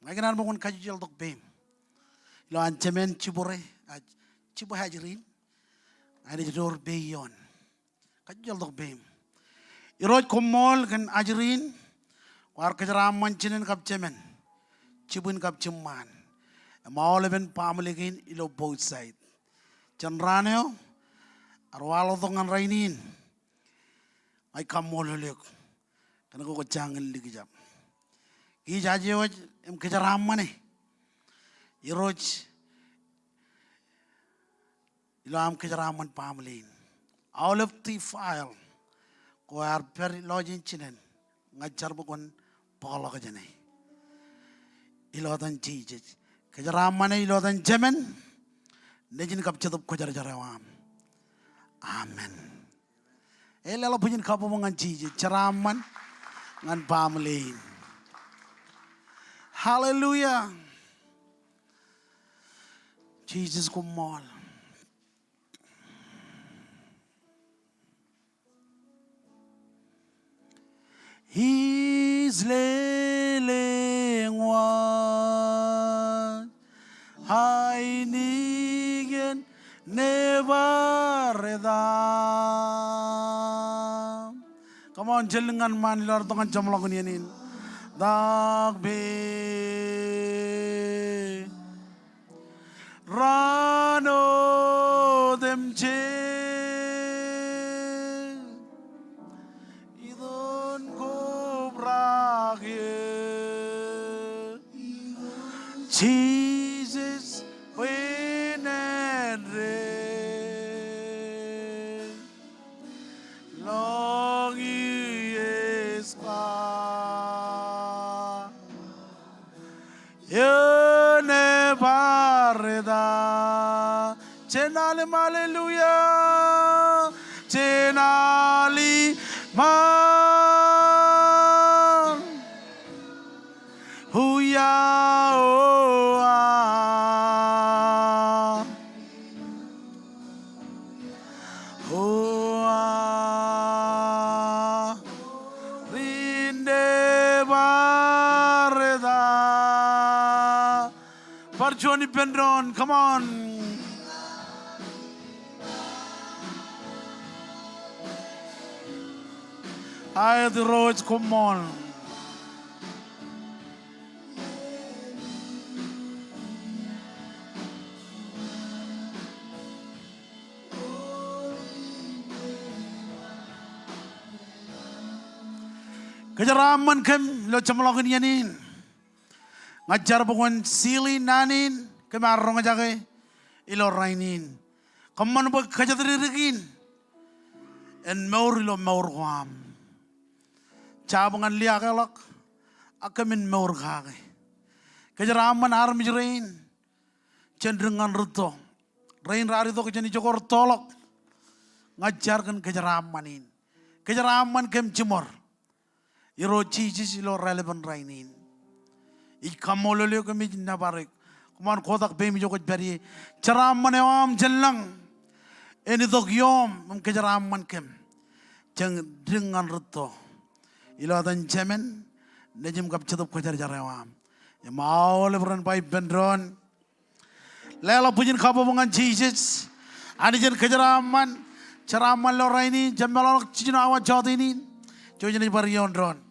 Ña ikōṇaan bwe kwōn kajjitōk peiṃ ilowaan jemān jibwe, a, jibwe ajri in. Anij door peiṃ ioon. Kajjitōk peiṃ. Irooj, koṃṃool kōn ajri in kwaar kōjeraaṃṃan jinen kab jemān, jibwin kab jiṃṃaan, im aolepen baaṃle kein ilo both side. Jān raan eo ar waḷọktok ñan rainin, ña ij kaṃṃoolol eok kōnke kwō jañin likjab. Kiiō aje wōj im kōjeraaṃṃane, Irooj, ilo aṃ kōjeraaṃṃan baaṃle in. Aolep defile ko ear pād lọjien jinen, ña ij jar bwe kwōn bōkḷọk jāne. Ilo etan Jisōs. Kōjeraaṃṃane ilo etan Jemān, Nejin kab Jetōb Kwōjarjar eo aṃ. Amen. Ej leḷọk bwijin kabbokbok ñan Jisōs, jeraaṃṃan ñan baaṃle in. Hallelujah. Jisōs, koṃṃool. Ij lelōñ wōt ainikien nebar etaṃ. Come on, jen lōñ ñan ṃaan ilo ad itok ñan jeṃḷọkin iien in. Takpe raan otemjej itok kobrak eō. Jisōs bwe en rej lọñiōs ba eō nebar etaṃ. Jen al im hallelujah. Jen al im hallelujah. Ri nebar etaṃ. Bar juon ippān doon, come on. Aet Irooj, koṃṃool. Kōjeraaṃṃan kōm ilo jeṃḷọkin iien in. Ña ij jar bwe kwōn seal e naan in kōm ar roñjake ilo rainin. Kōṃṃan bwe kōjatdikdik in en mour ilo mour ko aṃ. Jab ñan liaakḷọk, ak kōmin mour kake. Kōjeraaṃṃan armej rein jān dik ñan rūtto. Rein raar itok jān ijoko rūttoḷọk. Ña ij jar kōn kōjeraaṃṃan in. Kōjeraaṃṃan kōm jiṃor. Irooj Jisōs, ilo raelepen rainin, ij kaṃṃoolol eok im ij nōbar eok. Koṃ an kotak peiṃ ijo kwōj pād ie. Jeraaṃṃan eo aṃ jān lañ en itok iooṃ im kōjeraaṃṃan kōm jān dik ñan rūtto. Ilo etan Jemān, Nejin kab Jetōb Kwōjarjar eo aṃ. Im aolep ren ba ippān doon. Leḷọk bwijin kabbokbok ñan Jisōs. Anij en kōjeraaṃṃan. Jeraaṃṃan ilo rainin, jab meḷọkḷọk jiljino awa jọteen in. Jouj im ej bar ioon doon.